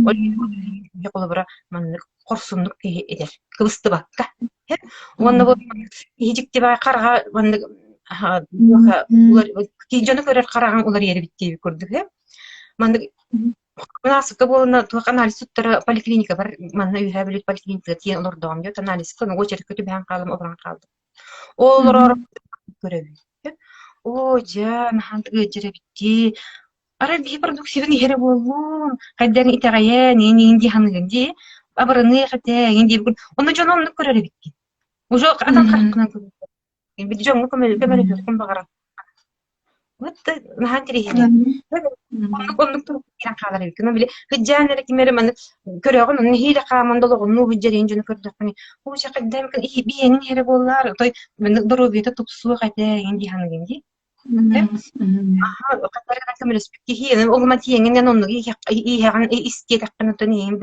Ол иһин холобура маннык хорсуннук киһи этэр, кыбыстыбакка. Уонна бу киһи дьикти баҕайы хараҕа маннык дьону көрөр хараҕыҥ уларыйар эбит диэбит курдук ээ. Маннык Анаасыкка буолана туох анализ туттара поликлиникабар манна Үөһээ Бүлүү поликлиникатыгар тиийэн олордоҕум диэт анализка очередка түбэһэн хаалым олорон хаалдым. Ол олорор көрөбүн. Оо дьэ наһаа ыалдьар эбит дии. Арай биһи продукциябын иһэрэ буоллун, хайдах итэҕэйэн, иин дии саныыгын дии. Абырыныах этэ, иин диэбиккин. Онно дьону оннук көрөр эбиккин. Уже атын хараххынан көрөр. Били дьоҥҥо көмөлөһүөххүн баҕарар. Вот наһаа интэриэһинэй. Оннук оннук турук киирэн хаалар эбиккин. Били кыдьаан эрэ ким эрэ маны көрөҕүн, онно нэһиилэ хааман долоҕуннуу сылдьар иһин дьону көрдөххүнэ, оо чэ хайдах эмикин биһиэнин иһэрэ буоллар, отой доруобуйата тупсуох этэ иһин дии саныыгын дии. Аха, көмөлөспүт киһи, ол тиэҥинэн оннук ииһэҕин истиэтэххин оттон иэҥин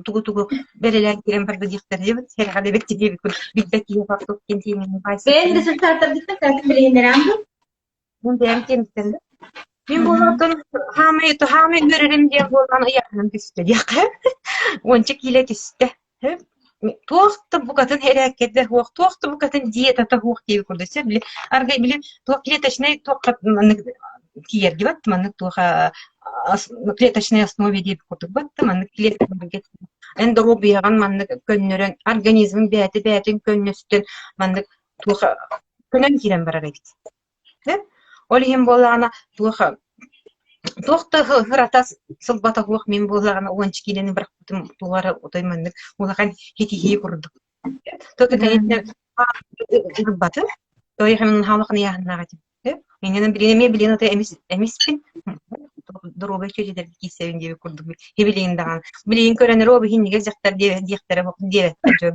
тугу-тугу бэрэлээн киирэн барда диэхтэр диэбит, сэрэҕэ эбит диэбит билбэт киһи фактук диэн тиэҥинэн Бэйэҥ результаттаргыттан кэлин билиһиннэрээн дуу? Мин бэйэм тиэмиттэн да. Мин буолуохтан хаамай хаамай үөрэрим диэн буолан ыйааһыным түстэ диэххэ. Уонча киилэ түстэ. Туох да букатын эрээккэтэ суох, туох да букатын диетата суох диэбит курдук сөп. Били аргай били туох клеточнай туохха маннык тиийэрги бат маннык туох клеточной основе диэбит курдук бат маннык клеткаларга эн доруобуйаҕын маннык көннөрөн организмын бэйэтэ бэйэтин көннөстөн маннык туох көнөн киирэн барар эбит. Ол иһин буоллаҕына туох туох да ырата сылбата суох мин буоллаҕына уонча киилэни бырахпытым туох эрэ отой маннык улахан ситиһии курдук. Только конечно ырбатым. То я улахан ыйааһыннаах этим. Иннинэн билин эмиэ билин отой эмис эмиспин доруобай чүөчэтэргэ киирсэбин диэбит курдук билигин даҕаны билигин көрөн эрэ оо иһинньигэс дьахтар диэхтэрэ диэбэттэр дьон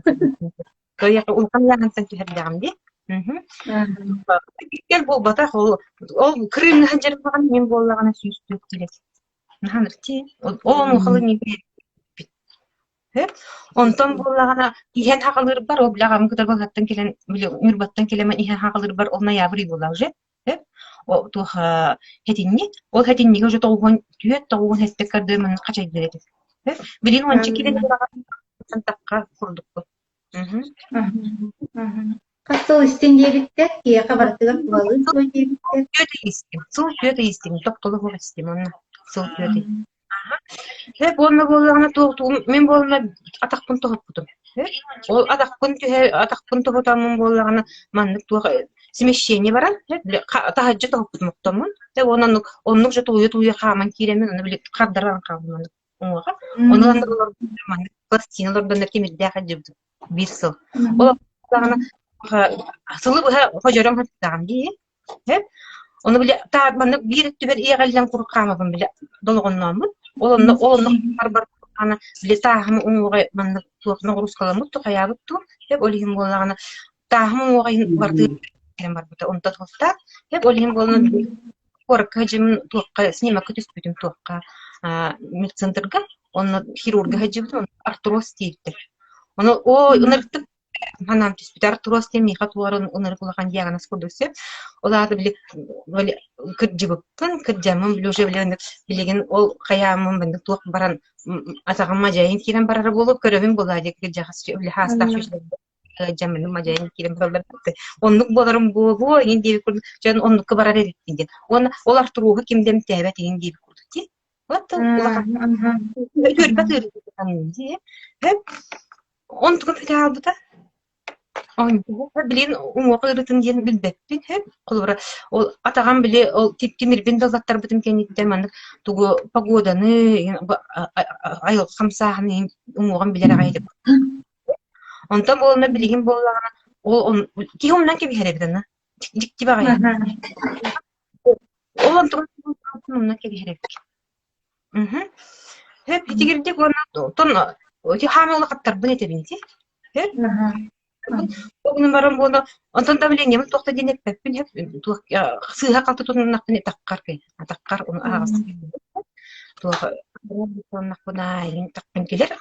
Кыайыахха улахан ыйааһынтан түһэрдэҕим дии. Мгм. Кэл буолбатах ол ол Крымҥа сылдьарбаҕын мин буоллаҕына 104 килэ. Наһаа ыртии. Ол онуохалы Онтон буоллаҕына иһэн хаҕалыырбар ол били аҕам кытары Баһыаттан кэлэн били Ньурбаттан кэлэммин иһэн хаҕалыырбар ол ноябрь буолла уже. Туох хэтинньи ол хэтинньигэ уже 94 97 кардыы манна хачайдыыр этим. Билигин уонча килэ. сылтан тахха курдукпун. Мгм. Хас сыл истин диэбиттэр, киһиэхэ барытыгар туһалыыр дуо диэбиттэр. Түөрт ый истим. Сыл 4 ый истим. Тохтоло суох истим онно. Сыл 4 ый. Сөп уонна буоллаҕына туох тугум мин буолла атахпын тоһуппутум. Ол атахпын түһэ атахпын тоһутаммын буоллаҕына маннык туох смещение баран били таһырдьа тоһуппутум оттоммун. Уонна оннук оннук же тулуйа-тулуйа хааман киирэммин ону били хардаран хааллым оннук уҥуоҕа. Ону маннык пластина олордоннор тимирдээх илдьибитим биир сыл. Ол даҕаны сылы быһа ходьорон сыттаҕым дии. Сөп. Ону били таа маннык биир өттүбэр иэҕиллэн куруук хаамабын били долоҕоннооммун. Ол онно ол онно барбар аны били тааһым уҥуоҕа маннык туох ноҕуруускаламмыт туу хайаабыт туу. Сөп ол иһин буоллаҕына тааһым уҥуоҕа иһин бардыы кэлэн барбыта. Онтон тохтоот. Сөп ол иһин буолан куоракка сылдьыммын туохха снимокка түспүтүм туохха аа медцентрга онно хирурга сылдьыбытым артроз диэбиттэр. Ону оо ынырыктык Санаам түспүтэ артроз диэн миэхэ туора ынырык улахан диагноз курдук сөп. Ол аата били били кырдьыбыппын, кырдьаммын били уже били билигин ол хайааммын маннык туох баран атаҕым мадьайын киирэн барара буолуо көрөбүн буолаа диэки кырдьаҕас били хаастаах дьаммын мадьайын киирэн бараллар оннук буоларым буолуо иҥин диэбит курдук дьон оннукка барар эбиппин диэн уонна ол артроһу ким да эмтээбэт иҥин диэбит курдук дии вот улахан үөрбэт ыарыы дии Онтукам бүтэ хаалбыта. Билигин уҥуох ыарыытын диэн билбэппин сөп. Холобура, ол атаҕам били ол тимирбин даллаттарбытым кэнниттэн маннык тугу погоданы, айылҕа хамсааһынын иһин уҥуоҕум билэр аҕай этим. Онтон буолла билигин буоллаҕына ол киһи умнан кэбиһэр эбит аны. Дьикти баҕайы. Ол онтугун умнан кэбиһэр эбит. Мгм. Сөп итигирдик уонна оттон ити хаамыы улахаттарбын этэбин ити. Сөп. Ол гынан баран буола онтон давлениебын туох да диэн эппэппин сөп туох сыыһа-халты тутуннахпына атаххар атаххар ону аһаҕастык туох тутуннахпына илин тахпын кэлэр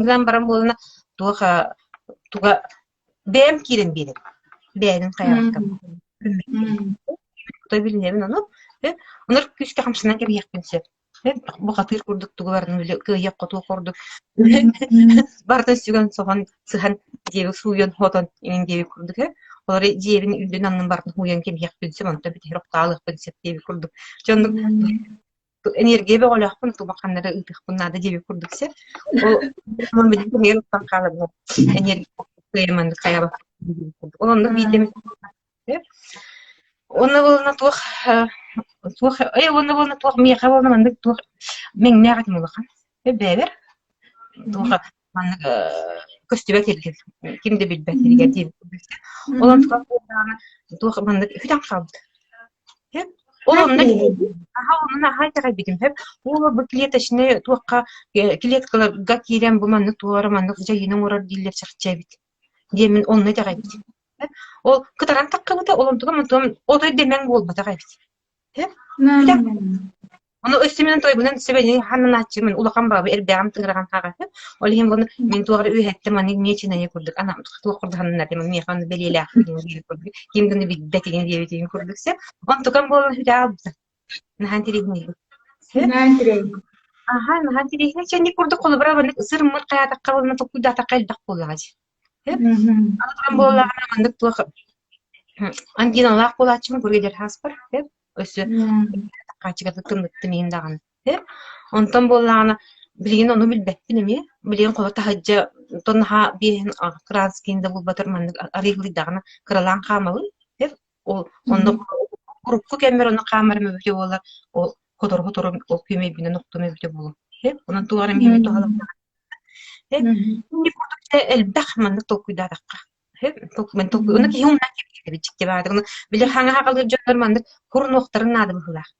гынан баран буолана туох туга бэйэм киирэн биэрэбин бэйэбин хайаабаккам билинэбин ону онор күүскэ хамсанан кэбиһиэхпин сөп бухатыыр курдук тугу барытын кыайыах-хотуох курдук барытын сүгэн-соһон сыһан дьиэбин сууйан-хотон иҥин диэбит курдук ээ олор дьиэбин үрдүн аннын барытын һууйан кэбиһиэхпин сөп онтон бүтэһик охтоолуохпун сөп диэбит курдук дьэ оннук энергия бөҕөлөөхпүн тума ханна эрэ ыытыахпын наада диэбит курдук сөп ол билигин уттан хаалабын энергия кыайаманнык хайаабаппын ол оннук биирдэ Уонна буолла туох туох э уонна буолла туох миэхэ буолла маннык туох мэҥнээх этим улахан. Бэйэбэр туох маннык көстүбэт сиргэ ким да билбэт сиригэр диэбит Ол онтукам туох маннык сүтэн хаалбыт. Ол онно аха онно наһаа итэҕэйбитим сөп. Ол бу клеточный туохха клеткаларга киирэн бу маннык туора маннык дьайыыны оҥорор дииллэр чахчы эбит диэммин онно итэҕэйбитим. Ол кытаран таххыбыта, ол онтугам онтугам отой дэмэҥ буолбатах эбит. Ону өссө мин тойбунан сөбөнү хананааччымын улахан баабы эрбэҕим тыҥыраҕын хаҕаһы. Ол иһин буну мин туох эрэ үөһэттэ маннык миэчинэни курдук ана туох курдук ханнар миэхэ ону бэлиэлээх курдук ким гыны билбэт игин диэбитин курдук сөп. Онтукам буолан сүтэ албыта. Наһаа интириэһинэй. Наһаа интириэһинэй. Аха, наһаа интириэһинэй. Чэнник курдук холобура маннык сыр-мыр хайаатахха уонна толкуйдаатахха элбэх буоллаҕа дии. Аны туран буоллаҕына маннык туох ангиналаах буолааччыбын кургедер хааспар өссө хаачыгата тымныттым иһин даҕаны онтон буоллаҕына билигин ону билбэппин эмиэ билигин холо таһырдьа тон наһаа биэһин кранскийын да булбатар маннык арыылыйдаҕына кыралаан хаамабын ол онно урукку кэммэр ону хаамарым эбитэ буоллар ол хотору-хотору ол күөмэйбинэн охтум эбитэ буолуо онон туох эрэ миэхэ туһалаах Инник курдук элбэх маннык толкуйдаатахха. Ону киһи умнан кэбиһэр дьикти баҕайытык. Ону били хаҥа хаҕалыыр дьоннор маннык курунуохтарын наада быһыылаах.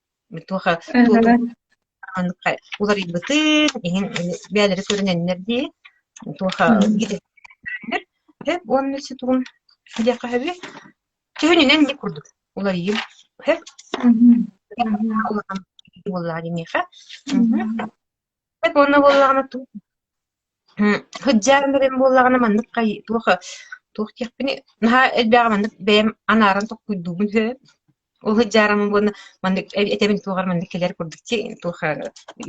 Туоха маннык уларыйбытын иһин бэйэлэрэ көрүнэннэр дии. Туоха уонна тугун диэххэ сөбүй? Төһөнүнэн инник курдук уларыйыым. Улахан буоллаҕа дии миэхэ. Уонна буоллаҕына сылдьаан эрэн буоллаҕына маннык туох туох диэхпиний наһаа элбэҕи маннык бэйэм анааран толкуйдуубун сөп. Ол сылдьаарыммын буолна маннык этэбин туох эрэ маннык кэлэр курдук дии, туох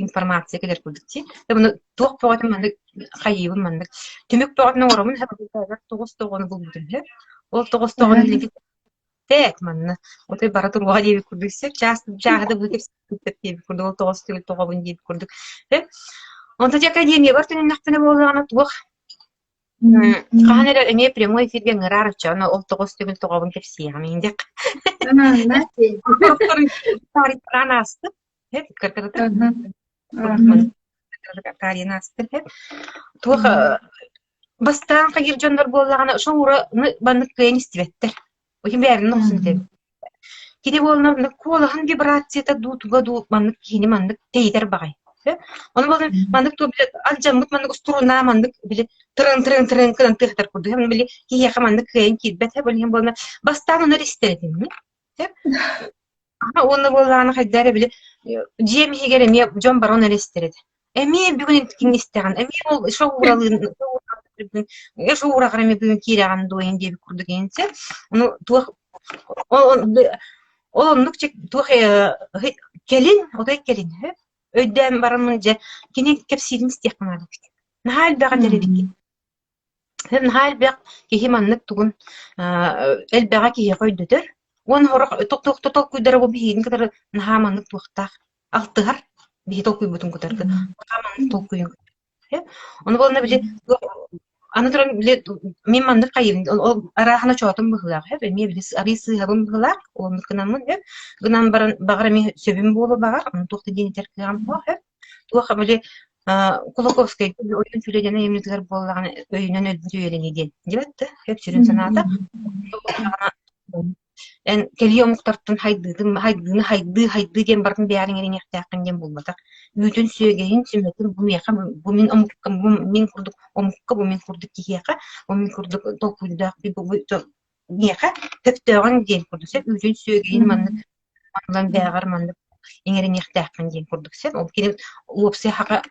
информация кэлэр курдук дии. Ону туох бөҕөтүн маннык хайыыбын маннык түмүк бөҕөтүн оҥоробун тоҕус тоҕону булбутум үһү. Ол тоҕус тоҕону Тээт манна отой бара туруоҕа диэбит курдук сөп чаас чааһы да быһа кэпсэппиттэр диэбит курдук ол тоҕус төгүл тоҕобун диэбит курдук сөп. Онтон дьэ академиябар төнүннэхпинэ буоллаҕына туох хаһан эрэ эмиэ прямой эфиргэ ыҥыраар оччоҕуна ол тоҕус төгүл тоҕобун кэпсиэҕим индик. Таарыйтаран аастым. Таарыйан аастым. Туох бастаан хайыр дьоннор буоллаҕына шоураны маннык кыайан истибэттэр. Иһин бэйэбин охсун этэбин. Кини буолла куолаһын вибрацията дуу туга дуу маннык киһини маннык тэйитэр баҕай. Ону буолан маннык туу били алдьаммыт маннык устурунаа маннык били тырын-тырын-тырын гынан тыаһатар курдук. Били киһиэхэ маннык кыайан киирбэт. Ол иһин буолла бастаан ону эрэ истэр этим. Аха уонна буоллаҕына хайдах эрэ били дьиэм иһигэр эмиэ дьон баран эрэ истэр этэ. Эмиэ бүгүн кини истэҕин, эмиэ ол шоуралыын шоураҕар эмиэ бүгүн киирэҕин дуо иһин диэбит курдук иһинсэ. Ону туох ол ол оннук туох кэлин, отой кэлин өйдөөн бараммын дьэ кини кэпсиирин истиэххэ наада эбит. Наһаа элбэҕи этэр эбиккин. Наһаа элбэх киһи маннык тугун элбэҕи киһиэхэ өйдөтөр уонна сорох туох да толкуйдара бу биһигини кытары наһаа маннык туохтаах алтыһар биһи толкуйбутун кытары наһаа маннык толкуйун Ону буолна били аны туран били мин маннык хайыыбын ол арааһына чоотум быһыылаах эп эмиэ били арыы сыыһабын быһыылаах оннук гынаммын эп гынан баран баҕар эмиэ сөбүм буолуо баҕар ону туох да диэн этэр кыаҕым суох эп туох били Кулаковскай ойуун сүлэ диэн айымньытыгар буоллаҕына өйүнэн өлбүт үйэлэнии диэн диэбэт да сөп сүрүн санаата эн кэлии омуктартан хайдыытын хайдыыны хайдыы хайдыы диэн барытын бэйэҕин иҥэриниэхтээххин диэн буолбатах үүтүн сүөгэйин сүмэтин бу миэхэ бу мин омукка бу мин курдук омукка бу мин курдук киһиэхэ бу мин курдук толкуйдаах миэхэ сөптөөҕүн диэн курдук сөп үүтүн сүөгэйин маннык Онон бээҕэр маннык иҥэриниэхтээххин диэн курдук сөп. Ол кини уопсай саха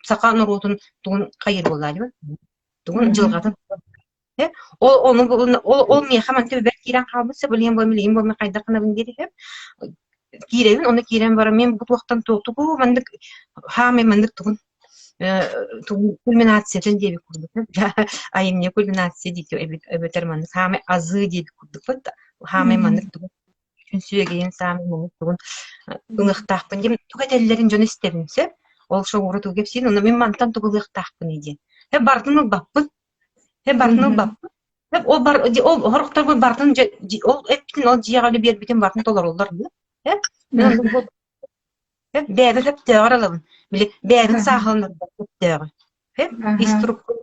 саха норуотун тугун хайыр буоллаа дии тугун дьылҕатын ол ону ол ол миэхэ мантан бэрт киирэн хаалбыт сөп билигин бу билигин бу хайдах гынабын диир сөп киирэбин ону киирэн баран мин бу туохтан тугу маннык хаамай маннык тугун кульминациятын диэбит курдук айымньы кульминация диэки эбэтэр маннык хаамай азыы диэбит курдукпут хаамай маннык тугун сүөгэйин саамай муҥур тугун ылыахтаахпын диэн тугу этэллэрин дьон истэбин сөп. Ол шоура тугу кэпсиир, онно мин мантан тугу ылыахтаахпыный диэн. Э барытын ылбаппын. Э барытын ылбаппын. Ол бар ол сорохторго барытын ол эппитин ол дьиэҕэ үлэ биэрбитин барытын толороллор дуу. Э мен оннук Бэйэбэр сөптөөҕөр ылабын. Били бэйэбин саахаланарбар сөптөөҕү. Сөп? Ис турукпун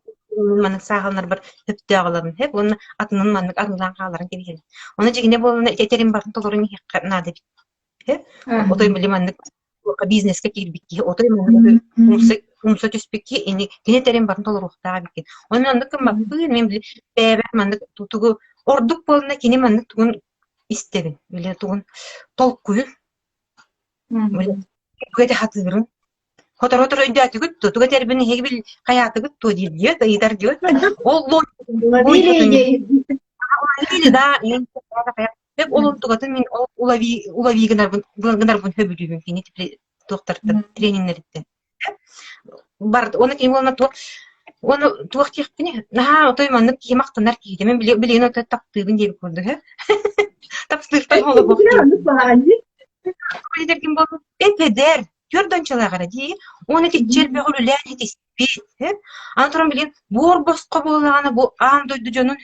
маннык саахаланарбар сөптөөх ылабын. Сөп? Уонна атынын маннык арыылаан хааларын кэбиһэбин. Ону дьиҥинэ буоллаҕына ити этэрим барытын толорон иһиэххэ наада эбит. Сөп? Отой били маннык бизнеска киирбит киһи отой маннык умса умса түспүт киһи ини кини этэрин барытын толоруохтаах эбиккин. Онон оннук гыммаппын. Мин били бэйэбэр маннык тугу ордук буолна кини маннык тугун истэбин. Били тугун толкуйун Тугу этэ сатыырын Хотору-хотору өйдөөтүгүт дуо? Тугу этэрбин эһиги бил хайаатыгыт дуо диир диэт, ыйытар диэт. Ол ловили, да, ол онтугатын мин ол улави улави гынарбын гынарбын сөбүлүүбүн кини туохтартан трениннэриттэн. Бар уонна кини уонна туох уонна туох диэхпиний наһаа отой маннык киһи махтанар киһитэ мин билигин отой таптыыбын диэбит курдук ээ таптыыртан холобуох Этэргин буоллун эп-эдэр түөрт уончалаах эрэ дии уонна итиччэ элбэх үлэлээн итиспит аны туран билигин буор босхо буоллаҕына бу аан дойду дьонун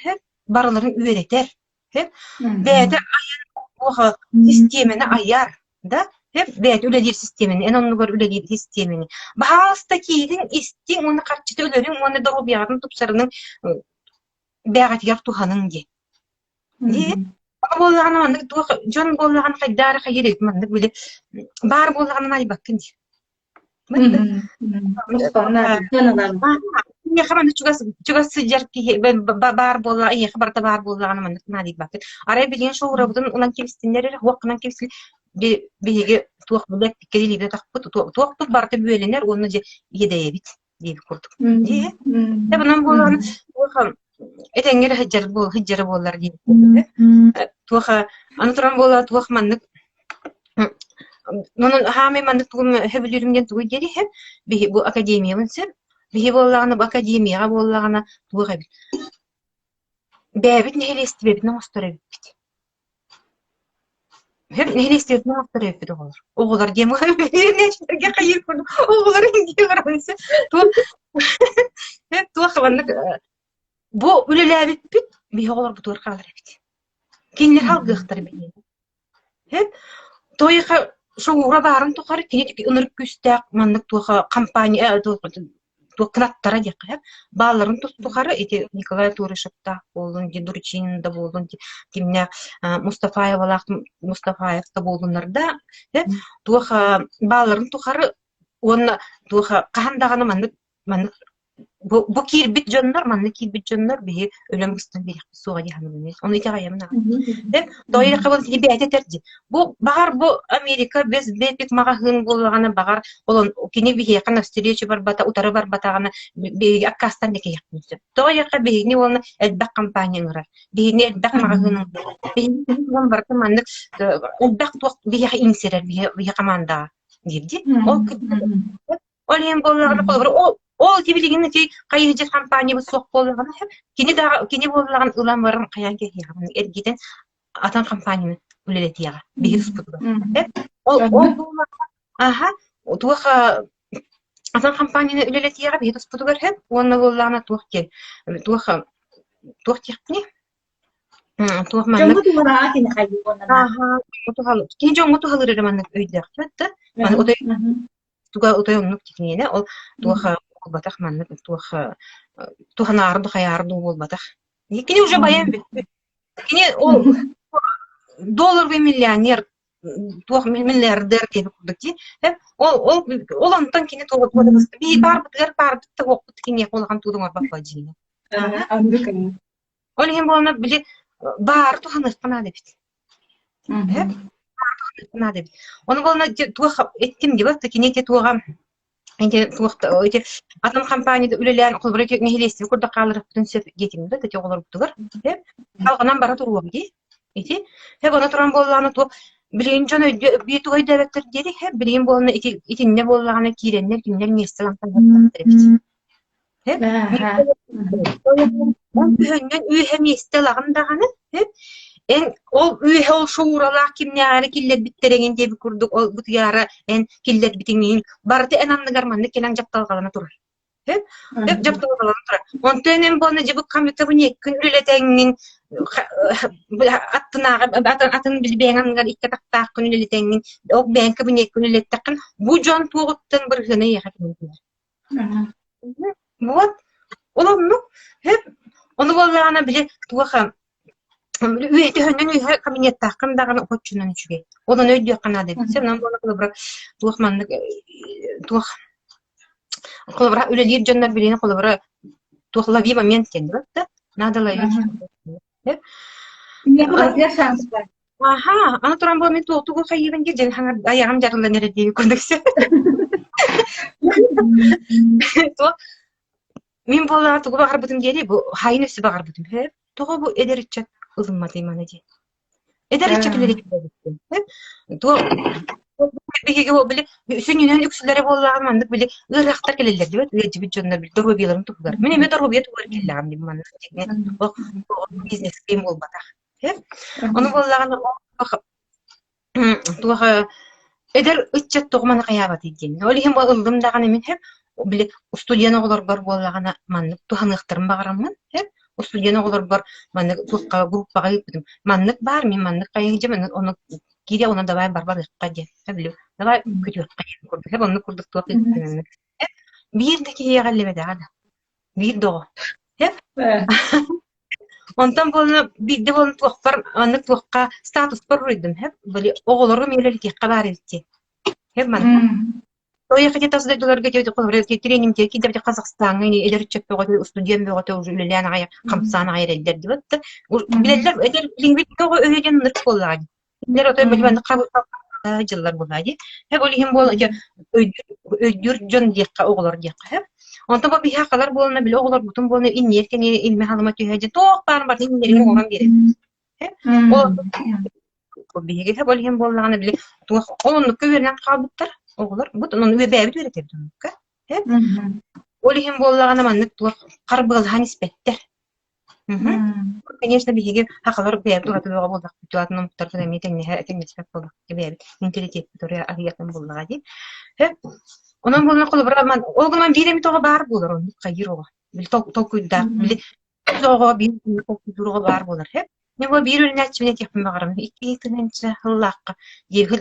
барыларын үөрэтэр бэйэтэ айан систиэмэни айар да бэйэтэ үлэлиир систиэмэни эн оннугар үлэлиир систиэмэни баһаалыста киирин истиҥ уонна харчыта өлөрүҥ уонна доруобуйаҕытын тупсарыныҥ бэйэҕитигэр туһаныҥ диэн Дии буоллаҕына маннык туох дьон буоллаҕына хайдаары хайыыр эбит маннык били баар буоллаҕына айбаккын дии Миэхэ маннык чугас чугас сылдьар киһи баар буолла эйиэхэ барыта баар буоллаҕына маннык наадыйбаккын. Арай билигин шоурабытын ылан кэбистиннэр эрэ уоххунан кэбистин биһиги туох билэппиккэ илиибит атахпыт туохпут барыта бүөлэнэр уонна дьэ иэдэйэбит диэбит курдук. Дии. Дьэ, онон буолан Этэҥҥэ эрэ сылдьар буол сылдьара буоллар диэн Туох аны туран буолла туох маннык Онон хаамай маннык тугум сөбүлүүрүм диэн тугуй диэри иһэн биһи бу академиябын сөп биһи буоллаҕына бу академияҕа буоллаҕына туох эбит бэйэбит нэһилиэстибэбитин оҥостор эбиппит Сөп нэһилиэстибэтин оҥостор эбиппит оҕолор оҕолор диэн хайыыр курдук оҕолор дии баран туох туох маннык бу үлэлээбиппит биһи оҕолорбутугар хаалар эбит кинилэр халгыахтар эбит Һэп Тойха шоура баарын тухары кини ынырык күүстээх маннык туоха компания туох кынаттара диэххэ сөп. Баалларын тухары ити Николай Турышевтаах буоллун, Дурчинин да буоллун, кимнээх Мустафаевалаах Мустафаев да буоллуннар да, туох баалларын тухары уонна туох хаһан даҕаны маннык маннык Бу, бу киирбит дьоннор, манна киирбит дьоннор биһи өлөн быстан биэриэхпит суоҕа дии саныыбын. Ону итэҕэйэбин аҕай. Э, тоҕо был кини бэйэтэ этэр дии. Бу баҕар бу Америка без бэпик маҕаһыын буоллаҕына баҕар олон кини биһиэхэ навстречу барбата, утары барбатаҕына биһиги аккаастан да кэһиэхпин сөп. Тоҕо диэххэ биһигини уонна элбэх компания ыҥырар. Биһигини элбэх маҕаһыын ыҥырар. Биһигини барыта маннык элбэх туох биһиэхэ иҥсэрэр биһи хамаандаҕа диир дии. Ол Ол иһин буоллаҕына, холобура, ол ол ити билигин ити хайыһдьыт хампаанньабыт суох буоллаҕына, кини да кини буоллаҕын ылан баран хайаан кэһиэҕин эргитэн атын хампаанньаны үлэлэтиэҕэ биһи туспутугар. Ол ол буоллаҕына, аха, туох атын хампаанньаны үлэлэтиэҕэ биһи туспутугар сөп уонна буоллаҕына туох диэн туох туох диэхпиний туох маннык Дьоҥҥо туһалааҕа кини хайыы уонна Ааһа, кини дьоҥҥо туһалыыр эрэ маннык өйдөөхтөр да маны отой Туга утай оннук тикиниэнэ ол туох буолбатах маннык туох туһанаары да хайаары дуу буолбатах. Кини уже байан бүппүт. Кини ол долларовый миллионер туох миллиардер диэби курдук дии. Ол ол ол онтон кини туох бии баарбытыгар баарбыт да уохпут киниэхэ улахан тууду оҥорбот дьиҥэ. Ол иһин буолна били баары туһаныахха наада эбит. Наада эбит. Ону буолна туох эттим диба кини ити туоҕа ити туох ити атын компанияда үлэлээн холобура ити нэһилиэстибэ курдук хааларыппытын сөп диэтим да ити оҕолорбутугар салҕанан бара туруом дии ити хэп ону туран буоллаҕына туох билигин дьон өйдө биир тугу өйдөөбөттөр диэри хэп билигин буолна ити итиннэ буоллаҕына киирэннэр кинилэр миэстэ ылан эбит Күһүҥҥүн үөһэ миэстэ ылаҕын даҕаны, эн ол үөһэ ол шоуралаах кимнээҕи киллэрбиттэр эҥин диэбит курдук ол бутуйаара эн киллэрбитиҥ барыта эн анныгар маннык кэлэн дьапталҕалана турар. Дьапталҕалана турар. Онтон эн буолна дьыбык хамытабын күн үлэлэтэҥҥин аттынааҕы атын бэйэҥ анныгар икки атахтааххын үлэлэтэҥҥин ол бэйэҥ кабинеккын үлэлэттэххин бу дьон туоҕуттан бырыһыана эйиэхэ кэлэн Вот. Ол оннук. Сөп. Ону буоллаҕына били туох үөһэ үөһэ кабинеттааххын даҕаны оччонон үчүгэй. Ол ону өйдүөххэ наада эбит. Онон буола холобура туох маннык туох холобура үлэлиир дьоннор билигин холобура туох лови момент диэн да надо ловить. Аха, аны туран бу мин туохтугу хайыыбын диир дьэн хаҥар айаҕым дьарыллан эрэ диэби курдук Туох мин буоллаҕа тугу баҕарбытым диэри бу хайын өссө баҕарбытым һэ тоҕо бу эдэр ыччат ылымматый маны диэн эдэр ыччат үлэлэтибэбиттин туох биһиги били сүнньүнэн үксүлэрэ буоллаҕына маннык били ыарахтар кэлэллэр диэбит ыалдьыбыт дьоннор били доруобуйаларын туһугар мин эмиэ доруобуйа туһугар кэллэҕим дии маннык бизнес буолбатах Ону буоллаҕына туох эдэр ыччат тоҕо маны хайаабатый диэн. Ол иһин бу ыллым даҕаны мин һэп били устудьуон оҕолорбор буоллаҕына маннык туһаныахтарын баҕараммын һэп устудьуон оҕолорбор маннык туохха группаҕа ыыппытым. Маннык баар мин маннык хайыһдьым ону киирэ ону давай барбарыахха диэн. Били давай күтүөххэ диэн курдук. Һэп оннук курдук туох ыыппытым. Биир да киһиэхэ эллибэтэҕэ да. Биир да оҕо. Һэп Онтон буолла биирдэ буолан туохпар маннык туохха статуспар уруйдум һэп били оҕолору үлэлэтиэххэ баар эбит диэн. Һэп манна. Тоойуохха тас дойдуларга тренингтер киирдэ Казахстаҥҥа эдэр ыччат бөҕөтө устудьуон бөҕөтө уже үлэлээн аҕай хамсаан аҕай эрэллэр диэбит да билэллэр эдэр билиҥҥи оҕо өйө диэн ынырык буоллаҕа дии. Кинилэр отой маннык дьыллар буоллаҕа дии. Һэп ол иһин буола өйдүүр дьон диэххэ оҕолор диэххэ һэп. Онтон бу биһиэхэ халар буолана били оҕолорбутун буолана инниэр кэниэ илмэ халыма түһэ дьэ туох баар барытын иннилэрин оҥорон биэрэбит. Ол биһиги ол иһин буоллаҕына били туох ол оннукка үөрэнэн хаалбыттар оҕолор бут онон бэйэбит үөрэтэбит оннукка. Ол иһин буоллаҕына маннык туох харбыалаһан испэттэр. Конечно, биһиги сахалар бэйэбит ураты бөҕө буоллахпыт, атын омуктарга эмиэ тэҥнэһэ тэҥнэспэт буоллахпыт бэйэбит менталитеппит ураты аһыйатын буоллаҕа дии. Онон буолла холобура ол гынан биир эмит оҕо баар буолар оннук хайыыр оҕо. Били толкуйдаах, били оҕо биир толкуйдуур оҕо баар буолар. Мин бу биир үөрэнээччибин этиэхпин баҕарабын. 2 тыһыынча сыллаахха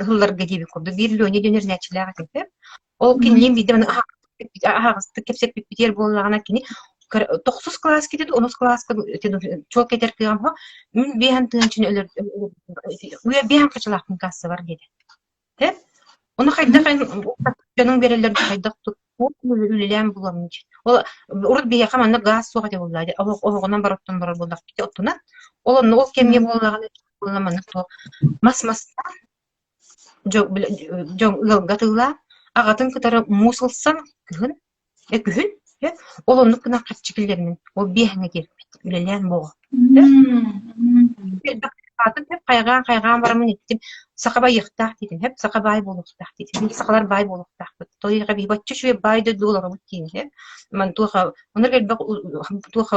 сылларга диэбит курдук биир Леня диэн үөрэнээччилээх этим. Ол кинилиин биирдэ маны аһаҕастык кэпсэппиппитигэр буоллаҕына кини тохсус кылааска ити онус кылааска чуолкай этэр кыаҕым суох мин биэһэн тыһыынчаны өлөр биэһэн хачылаахпын кассабар диэтэ. Ону хайдах дьонуҥ биэрэллэр хайдах үлэлээн буламмын Ол урут биһиэхэ маннык гаас суох этэ буоллаа дии оһоҕунан бар оттон барар буоллахпыт оттунан ол онно ол кэмҥэ буоллаҕына буолла маннык туох мас мастаан дьон ыалга атыылаан, аҕатын кытары муус ылсан кыһын, э күһүн, э ол оннук гына харчы киллэринэн, ол биэһэҥҥэ киирбит, үлэлээн буоҕа. Элбэх хайҕаан-хайҕаан бараммын эттим, саха байыахтаах диэтим, һэп саха баай буолуохтаах диэтим, биһиги сахалар баай буолуохтаахпыт, тоҕо биһи бачча үчүгэй баай дойду олоробут диэн, һэп ман туох оннук элбэх туох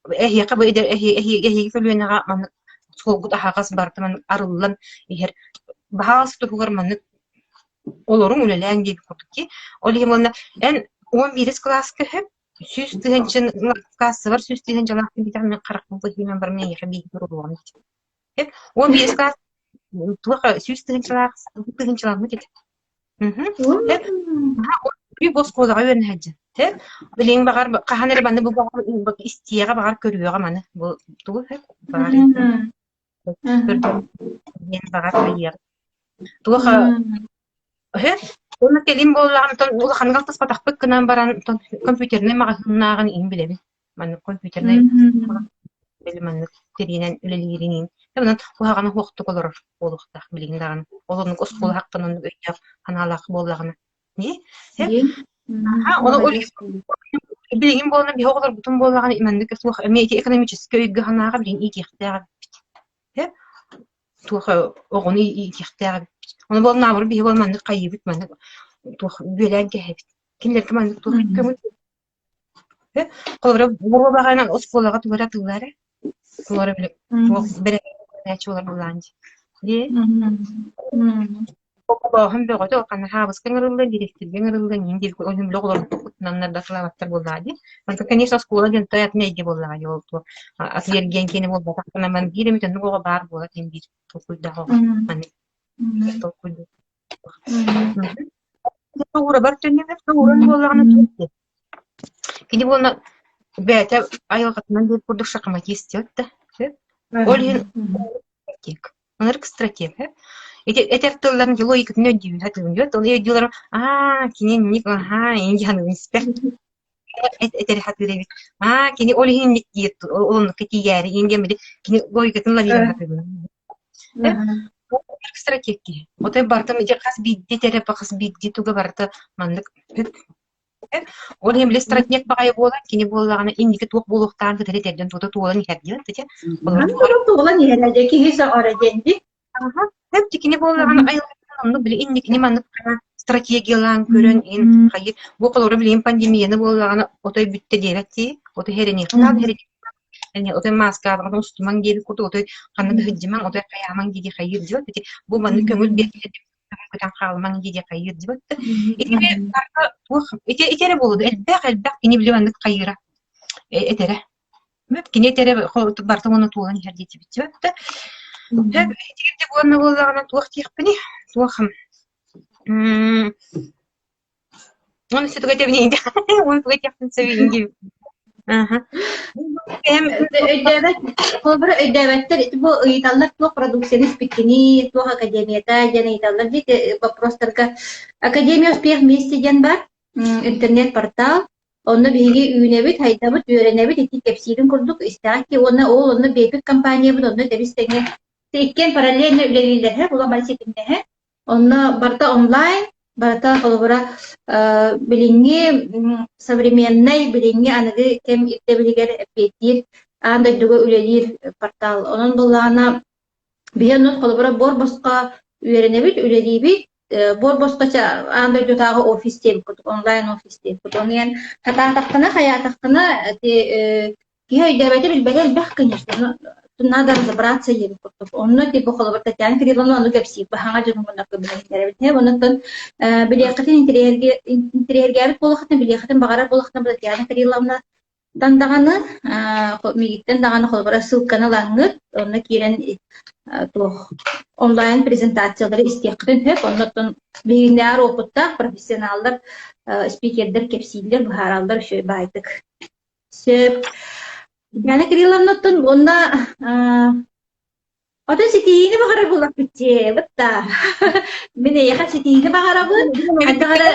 Эһиэхэ бу эһиги көлүөнэҕэ маннык суолгут аһаҕас барыта маннык арыллан иһэр. Баһаалыста туһугар маннык олоруҥ үлэлээҥ диэбит курдук дии. Ол иһин уонна эн 11 кылааска үһү 100 тыһыынчаны кассабар 100 тыһыынчалаахпын диэтэххинэ мин харахпын быһыынан баран эйиэхэ бииргэ уруоҕум диэтим. 11 кылаас туох 100 тыһыынчалаах тыһыынчаламмыт этэ. Бу оскуолаҕа үөрэнэ сылдьан. Билигин баҕар хаһан эрэ манны бу баҕар истиэҕэ баҕар көрүөҕэ маны бу тугу баҕар көрдөн баҕар айыаҕа. Туох уонна кэлин буоллаҕына улаханнык алтыспатахпыт гынан баран компьютернай маҕаһыыннааҕын иһин билэбин. Маннык компьютернай били маннык тириинэн үлэлиирин онон куһаҕаны суохтук олорор буолуохтаах билигин даҕаны. Ол оннук оскуола хахтан оннук өйдөөх санаалаах буоллаҕына. Дии? Билигин буолан биһи оҕолорбутун буоллаҕына маннык суох эмиэ ити экономическай өйгө санааҕа билигин иитиэхтээх эбиппит. Туох оҕону иитиэхтээх эбиппит. Ону буолан биһи буолан маннык хайыыбыт маннык туох бүөлээн кэһэбит. Кинилэргэ маннык туох көҥүл Холобура, буруобаҕынан оскуолаҕа тугу эрэ атыылаары, тугу эрэ били туох бэрэбинээччи буолар буоллаҕын дии. Оҕолооһун бөҕөтө ханна хаабыска ыҥырыллыан, дириэктэргэ ыҥырыллыан иһин диир ол иһин били оҕолорбут куттананнар да атылаабаттар буоллаҕа дии. Онтон, конечно, оскуола диэн той атын эйгэ буоллаҕа дии ол туох атыы-эргиэн киэнэ буолбатах гынан биир эмит оннук оҕо баар буолар диэн биир толкуйдаах оҕо маннык толкуйдуур. Уурабар төннүбэт, ууран буоллаҕына туох Кини буолла бэйэтэ айылҕатынан диир курдук шахматист диэт да Ол иһин стратег. Ынырык стратег Ити этэр тылларын логикатын өйдүүбүн сатыыбын диэт. Ол өйдүүлэрим аа кини инник аһаа ин дьаһаныбын испэр этэри сатыыр эбит. Аа кини ол иһин инник диир ол оннукка тиийээри ин диэн били кини логикатын лавина сатыыбын. Стратег киһи. Отой барыта хас биирдии этэрэ хас биирдии туга барыта маннык Ол иһин били стратег баҕайы буолан, кини буоллаҕына инники туох буолуохтааҕын кытары этэрдэн тута туолан иһэр диэн ити. Туолан иһэр дьэ киһи сөҕөрө диэн дии. Аха. Хөп кини буоллаҕына айылҕаттан оннук били инникини маннык стратегиялаан көрөн ин хайы бу холобура билигин пандемияны буоллаҕына отой бүттэ диэбэт дии. Отой хэрэниэххэ наада отой мааскаабаҕын устумаҥ диэбит курдук отой ханна да сылдьымаҥ отой хайаамаҥ дии хайыыр диэбит ити бу маннык көҥүл биэрбит көтөн хаалымаҥ дии диэн хайыыр дибэт да ити туох ити ити эрэ буолуо элбэх элбэх кини били маннык хайыыра этэрэ кини этэрэ барыта уонна туолан иһэр диэтибит да итирде буолна буоллаҕына туох диэхпиний туох Уонна все туга этэбин уонна туга этиэхпин сөбүй диэбиппин. Аха. Өйдөөбөт, холобура өйдөөбөттөр ити бу ыйыталлар туох продукцияны испиккиний, туох академията диэн ыйыталлар дии вопростарга. Академия успех вместе диэн бар, интернет-портал. Онно биһиги үүнэбит, хайдабыт, үөрэнэбит, ити кэпсиирин курдук истэҕит дии уонна ол онно биэрбит компаниябыт онно тэбис-тэҥҥэ иккиэн параллельно үлэлииллэр, улам ситимнэһэ. Онно барыта онлайн. Барыта холобура билиҥҥи современнай, билиҥҥи аныгы кэм ирдэбилигэр эппиэттиир аан дойдуга үлэлиир портал. Онон буоллаҕына биһи онон холобура буор босхо үөрэнэбит, үлэлиибит, буор босхо аан дойдутааҕы офис диэбит курдук, онлайн офис диэбит курдук. Ону эн хатаатаххына, хайаатаххына ити киһи өйдөөбөтө, билбэтэ элбэх, конечно, но надо разобраться диэбит курдук. Онно типа холобур Татьяна Кирилловна ону кэпсиир, баһаҥа дьонугунна көмөлөһүннэрэбит. Оннуттан билиэххитин интэриэһиргээбит буолаххытына, билиэххитин баҕарар буолаххытына Татьяна Кирилловна тан даҕаны, миигиттэн даҕаны холобура ссылканы ылаҥҥыт, онно киирэн туох онлайн презентациялары истиэххитин сөп. Оннуттан биһигиннээҕэр уопуттаах профессионаллар, спикердэр кэпсииллэр, быһаараллар үчүгэй баайдык. Сөп. Яна Кирилловнаттан уонна отон ситиһиини баҕарар буоллахпыт дии, да. Мин эйиэхэ ситиһиини баҕарабын. Хайдах эрэ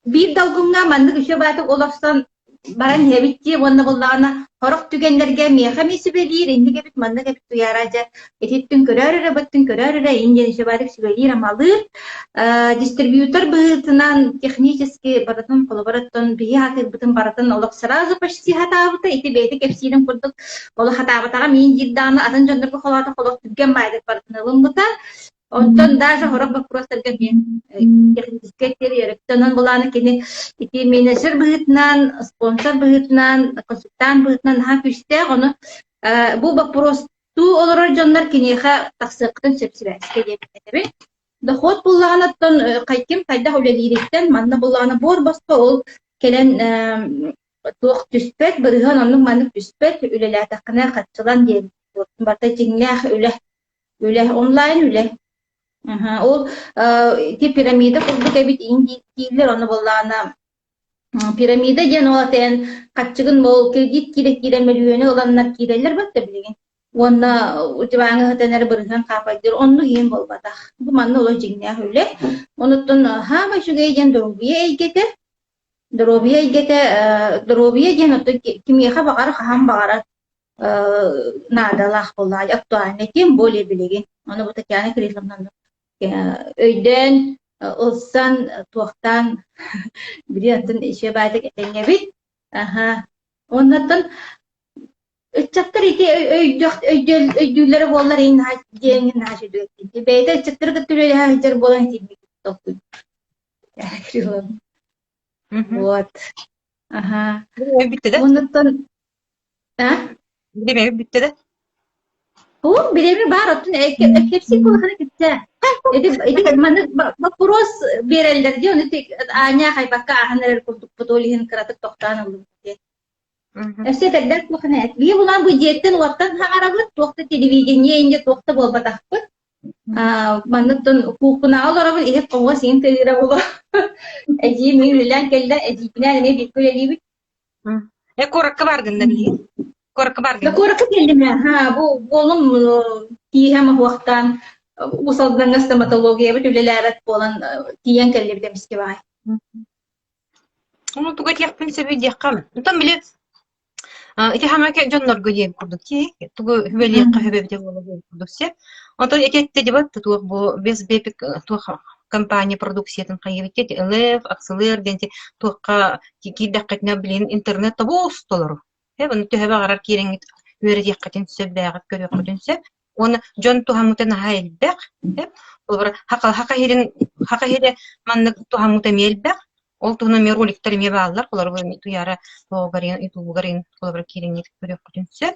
биир долгуҥҥа маннык үчүгэй баатык олорсон баран иһэбит дии уонна буоллаҕына сорох түгэннэргэ миэхэ эмиэ сүбэлиир, инник эбит, маннык эбит туйаара дьэ ититтин көрөөр эрэ, быттын көрөөр эрэ, ин диэн үчүгэй баатык сүбэлиир-амалыыр. Дистрибьютор быһыытынан технически барытын холобур оттон биһи сатыырбытын барытын олох сразу почти сатаабыта, ити бэйэтэ кэпсиирин курдук олох сатаабатаҕа миин диир даҕаны атын дьоннорго холоотох олох түргэн баайдык барытын ылыммыта. Онтон даже сорох боппуруостарга мин техническэй тэрийэректэн былааны кини ити менеджер быһыытынан, спонсор быһыытынан, консультант быһыытынан наһаа күүстээх. Ону бу боппуруостуу олорор дьоннор киниэхэ тахсыаххытын сөп сибээскэ диэбит этэбин. Дохуот буллаҕына оттон ким хайдах үлэлиириттэн, манна буллаҕына буор босхо ол кэлэн туох түспэт, бырыһыан оннук-маннык түспэт, үлэлээтэххинэ хаччылан диэн барыта дьиҥнээх үлэ, үлэ, онлайн үлэ. Ол ити пирамида курдук эбит дииллэр, ону буоллаҕына Пирамида диэн ол эн хаччыгын ол кредит киирэ-киирэ мөлүйүөнү ыланнар киирэллэр батта билигин. Уонна диваҥҥа сытан эрэ бырыһыан хаапайдыыр оннук иһин буолбатах. Бу манна олох дьиҥнээх үлэ. Онуттан хаама үчүгэй диэн доруобуйа эйгэтэ. Доруобуйа эйгэтэ доруобуйа диэн оттон кимиэхэ баҕар хаһан баҕарар наадалаах буоллаҕа актуальный тем более билигин. Ону бу Татьяна Кирилловна өйдөөн, ылсан, туохтаан били атын иши баайдык этэҥҥэбит. Аха. Оннуттан ыччаттар ити өйдөх өйдүүллэрэ буоллар иһин наһаа диэҥ наһаа үчүгэй. Бэйэтэ ыччаттары кытта үлэлэһэ сылдьар буолан итинник толкуй. Вот. Аха. Бүттэ да? Оннуттан а? Бириэмэ бүттэ да? Оо, бириэмэ баар, оттон кэпсиир буолахына кэпсээ. Ити ити маннык вопрос биэрэллэр дии, ону аанньа хайбакка ааһан эрэр курдукпут, ол иһин кыратык тохтоон ыллыбыт дии. Өссө этэрдэр туохана эт. Биһи булан бу дьиэттэн-уоттан хаҥарабыт, туох да телевидение инде туох да буолбатахпыт. Манныктан куукунаҕа олоробун, иһит-хомуос иһин тыырыыра буолуо. Эдьиийим миигин үлэлээн кэллэ, эдьиийбинээн эмиэ бииргэ үлэлиибит. Э, куоракка бааргын да билигин? Куоракка Да бааргын? куоракка кэллим ээ. Ха, бу уолум тииһэ моһуохтаан Уус Алдаҥҥа стоматологиябыт үлэлээбэт буолан тиийэн кэллибит эмискэ баҕай. Ону тугу этиэхпин сөбүй диэххэ. Онтон били ити хаҥа дьоннорго диэн курдук дии тугу хүбэлиэххэ хүбэбитэ буола диэн курдук сөп. Онтон ити этте дебат туох бу без бепик туох компания продукциятын хайыбыт ЛФ, Акселер диэн туохха киирдэххитинэ билин интернет тобус толору. Э, төһө баҕарар киирэҥҥит үөрэтиэххитин сөп, бэйэҕит көрүөххүтүн сөп. Уонна дьон туһаммыта наһаа элбэх. Холобура, хака иһирин хака иһирэ маннык туһаммыта эмиэ элбэх. Ол туһунан эмиэ роликтар эмиэ бааллар. Холобура, Туйаара туоҕугар ютубугар холобура киирэҥҥит көрүөххүтүн сөп.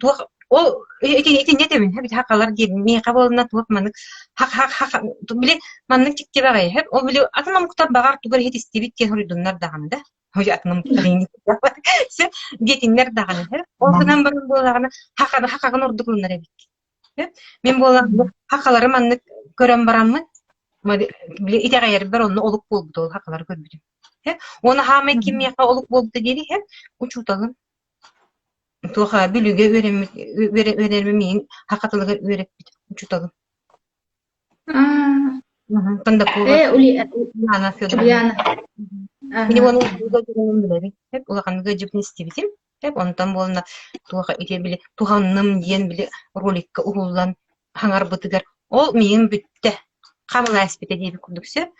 Туох ол ити итиннэ этэбин эбит хакалар диэн миэхэ буолна туох маннык хак хак хак били маннык дьикти баҕайы ол били атын омуктар баҕар тугу эрэ иһит истибит диэн хоруйдуннар даҕаны да Диэтиннэр даҕаны ол гынан баран буоллаҕына хаханы хахаҕын ордук ылынар эбит. Мин буолан хахалары маннык көрөн бараммын били итэҕэйэрбэр онно олук буолбут ол хахалары көрбүтүм. Уонна хаамай ким миэхэ олук буолбута диэри учууталым туох Бүлүүгэ үөрэммит үөрэнэрбин миигин хаха тылыгар үөрэппит учууталым. Кондакова Э, Ульяна Федоровна. Ульяна. Кини уону билэбин. Улаханнык ыалдьыбытын истибитим. Онтон буолна туох ити били туһанным диэн били роликка уһуллан хаҥарбытыгар ол миигин бүттэ. Хабылаа испитэ диэбит курдук сөп.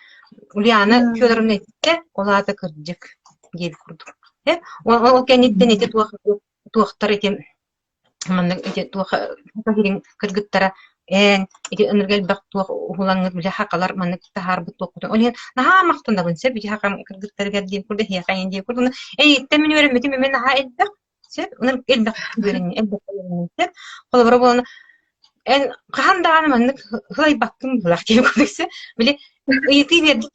Ульяна Федоровна эттэ, ол аата кырдьык диэбит курдук. Э, ол, ол кэнниттэн ити туох туохтар ити маннык ити туох иһин кыргыттара эн ити ынырга элбэх туох уһулаҥҥыт били хакалар маннык таһаарбыт туохпутун ол иһин наһаа махтанабын сөп ити хакам кыргыттарыгар диэн курдук эһиэхэ эйин диэн курдук эйиттэн мин үөрэммитим эмиэ наһаа элбэх сөп ынырык элбэх үөрэнни элбэх үөрэнним холобура буолан эн хаһан даҕаны маннык һылайбаккын быһыылаах диэн курдук сөп били ыйытыы биэрдим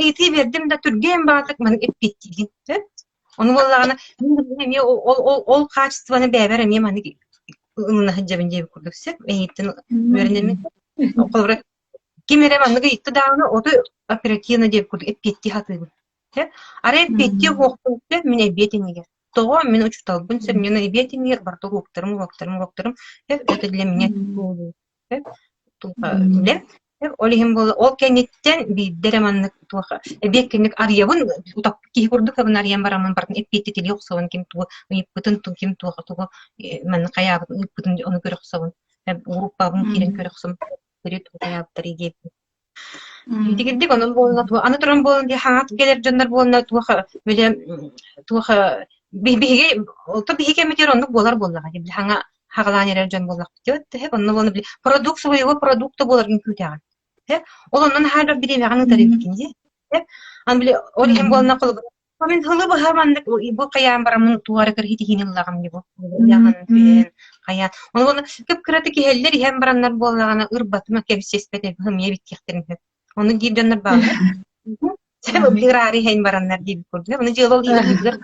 ыйытыы биэрдим да түргэн баҕатык маннык эппиэттиигин сөп Ону буоллаҕына, мин эмиэ ол ол ол хаачыстыбаны бэйэбэр эмиэ маннык ылына сылдьабын диэбит курдук сөп. Эйиттэн үөрэнэммин. Холобура, ким эрэ маннык ыйытта даҕаны, оту оперативно диэбит курдук эппиэттии сатыыбын. Сөп. Арай эппиэттии уһуохпун сөп, мин эбиэт иннигэр. Тоҕо мин учууталбын сөп, мин эбиэт иннигэр барыта уруоктарым, уруоктарым, уруоктарым. Сөп, это для меня Үлэ. Ол иһин буолла ол кэнниттэн биирдэ эрэ маннык туох эбиэт кэнник арыйабын утаппыт киһи курдук эбин арыйан бараммын барытын эппиэттэтилии охсобун ким тугу ыйыппытын ким туох тугу маннык хайаабытын ыйыппытын ону көрө охсобун группабын киирэн көрө охсобун тугу хайаабыттарый диэбин Итигирдик онон буолла туох аны туран буолан дии хаҥас кэлэр дьоннор буолла туох били туох биһиги то биһиги кэммитигэр оннук буолар буоллаҕа дии били хаҥа хаҕалаан эрэр дьон буоллахпыт дии онно буолла били продукт своего продукта буоларын күүтэҕин ол онон хаалар бириэмэҕин ыытар эбиккин дии аны били ол иһин буолна холобур Мин сылы быһа маннык бу хайаан бараммын туох эрэ кыргытиһиини ыллаҕым дии бу. Ыйаҕын түһэн хайаан. Ону уонна кып-кыратык иһэллэр иһэн бараннар буоллаҕына ырбатыма кэбисиэспэт ымыйа биттиэхтэрин сөп. Ону диир дьоннор бааллар. Ыраары иһэн бараннар диэбит курдук. Ону дьыала ол иһигэр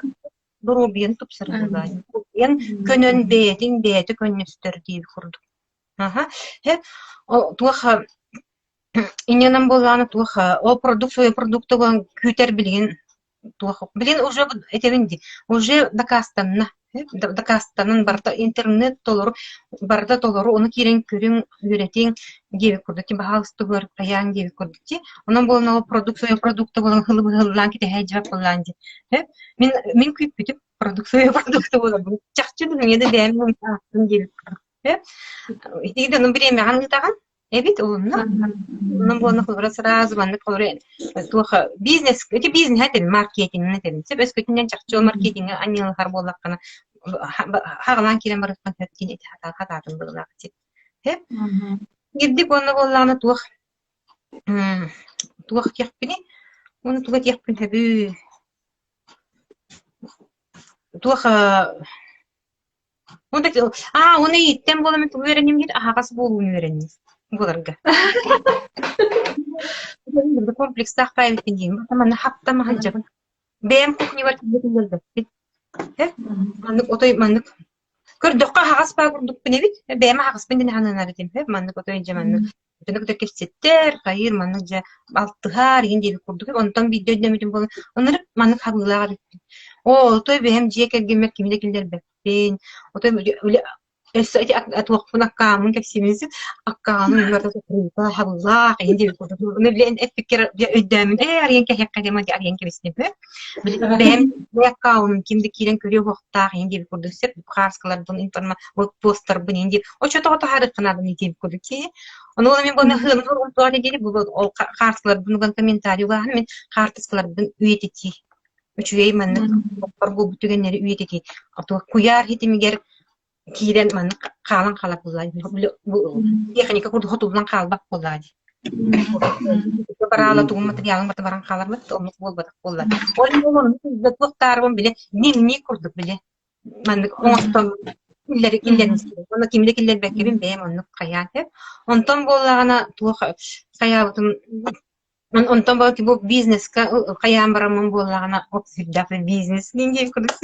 доруобуйаны тупсарар буоллаҕа. Көнөн бэйэтин бэйэтэ көннөстөр диэбит курдук. Аха. Туох Инньэнэн буоллаҕына туох ол продукт свой продукта буолан күүтэр билигин туох билигин уже этэбин дии уже дакаастанна дакаастанан барыта интернет толору барыта толору ону киирэн көрүҥ үөрэтиҥ диэбит курдук ти баһаалыстыгар хайаан диэбит курдук ти онон буолан ол продукт свой продукта буолан хылы-быһыллаан кэтэһээдьибэт буоллаан дии мин мин күүппүтүм продукт свой продукта буолар чахчы да миҥэ да бэйэм аахтым диэбит курдук ити да ну бириэмэҕин ыытаҕын Эбит уонна онон буолла холобура сразу маннык холобура туох бизнес ити бизнеһэ этин маркетиҥҥа этин сөп өскөтүнэн чахчы ол маркетиҥҥа анньыалаһар буоллаххына хаҕалаан киирэн барыаххын сөп диэн ити хатаатын быһыылаах ити. Сөп. Ирдик уонна буоллаҕына туох туох диэхпиний уонна тугу этиэхпин сөбүй туох Аа, уонна ииттэн буоламмын тугу үөрэнним диир, аһаҕас буолууну үөрэнним буоларга. Комплекстаах баайбыппын диэн, манна хаптама сылдьабын. Бэйэм кухнябар киллэрбэппин. Маннык отой маннык көрдөххө аһаҕас баа курдукпун эбит. Бэйэм аһаҕаспын диэн сананар этим. Маннык отой дьэ маннык дьону кытта кэпсэттэр, хайыыр, маннык дьэ алтыһар иһин диэбит курдук. Онтон биирдэ өйдөммүтүм буолан, оннук маннык хабыылаах эбиппин. Оо, отой бэйэм дьиэ кэргэммэр кими да киллэрбэппин. Отой өссө ити туохпун аккааммын кэпсиибин аккааммын хабыылаах иһин диэбит курдук. Ону билэн эппиккэр өйдөөммүн, ээ арыйан кэһиэххэ диэн арыйан кэбистим. Бэйэм аккаунум ким да киирэн көрүө уохтаах иһин диэбит курдук сөп хааскаларбын информа постарбын иһин диэбит оччотоҕо таһаарыахха нааданы диэбит курдук киһи ону мин буолна хыамын уруһуйдуоҕа диэри бу ол хаартыскаларбын уган комментарий угаһан мин хаартыскаларбын үйэтитии үчүгэй маннык буолбут түгэннэри үйэтитии куйаар ситимигэр киирэн маннык хаалан хаалар буоллаа техника курдук хотуллан хаалбат буоллаа дии. Бараала тугун материалын барыта баран хааларбыт оннук буолбатах буолла. Ол иһин туохтаарбын биле дневник курдук биле маннык оҥостон киллэри киллэрин Онно кими да киллэрбэккэбин бэйэм оннук хайаан сөп. Онтон буоллаҕына туох хайаабытым Онтон бу бизнеска хайаан бараммын буоллаҕына сүрдээх бизнес диэн курдук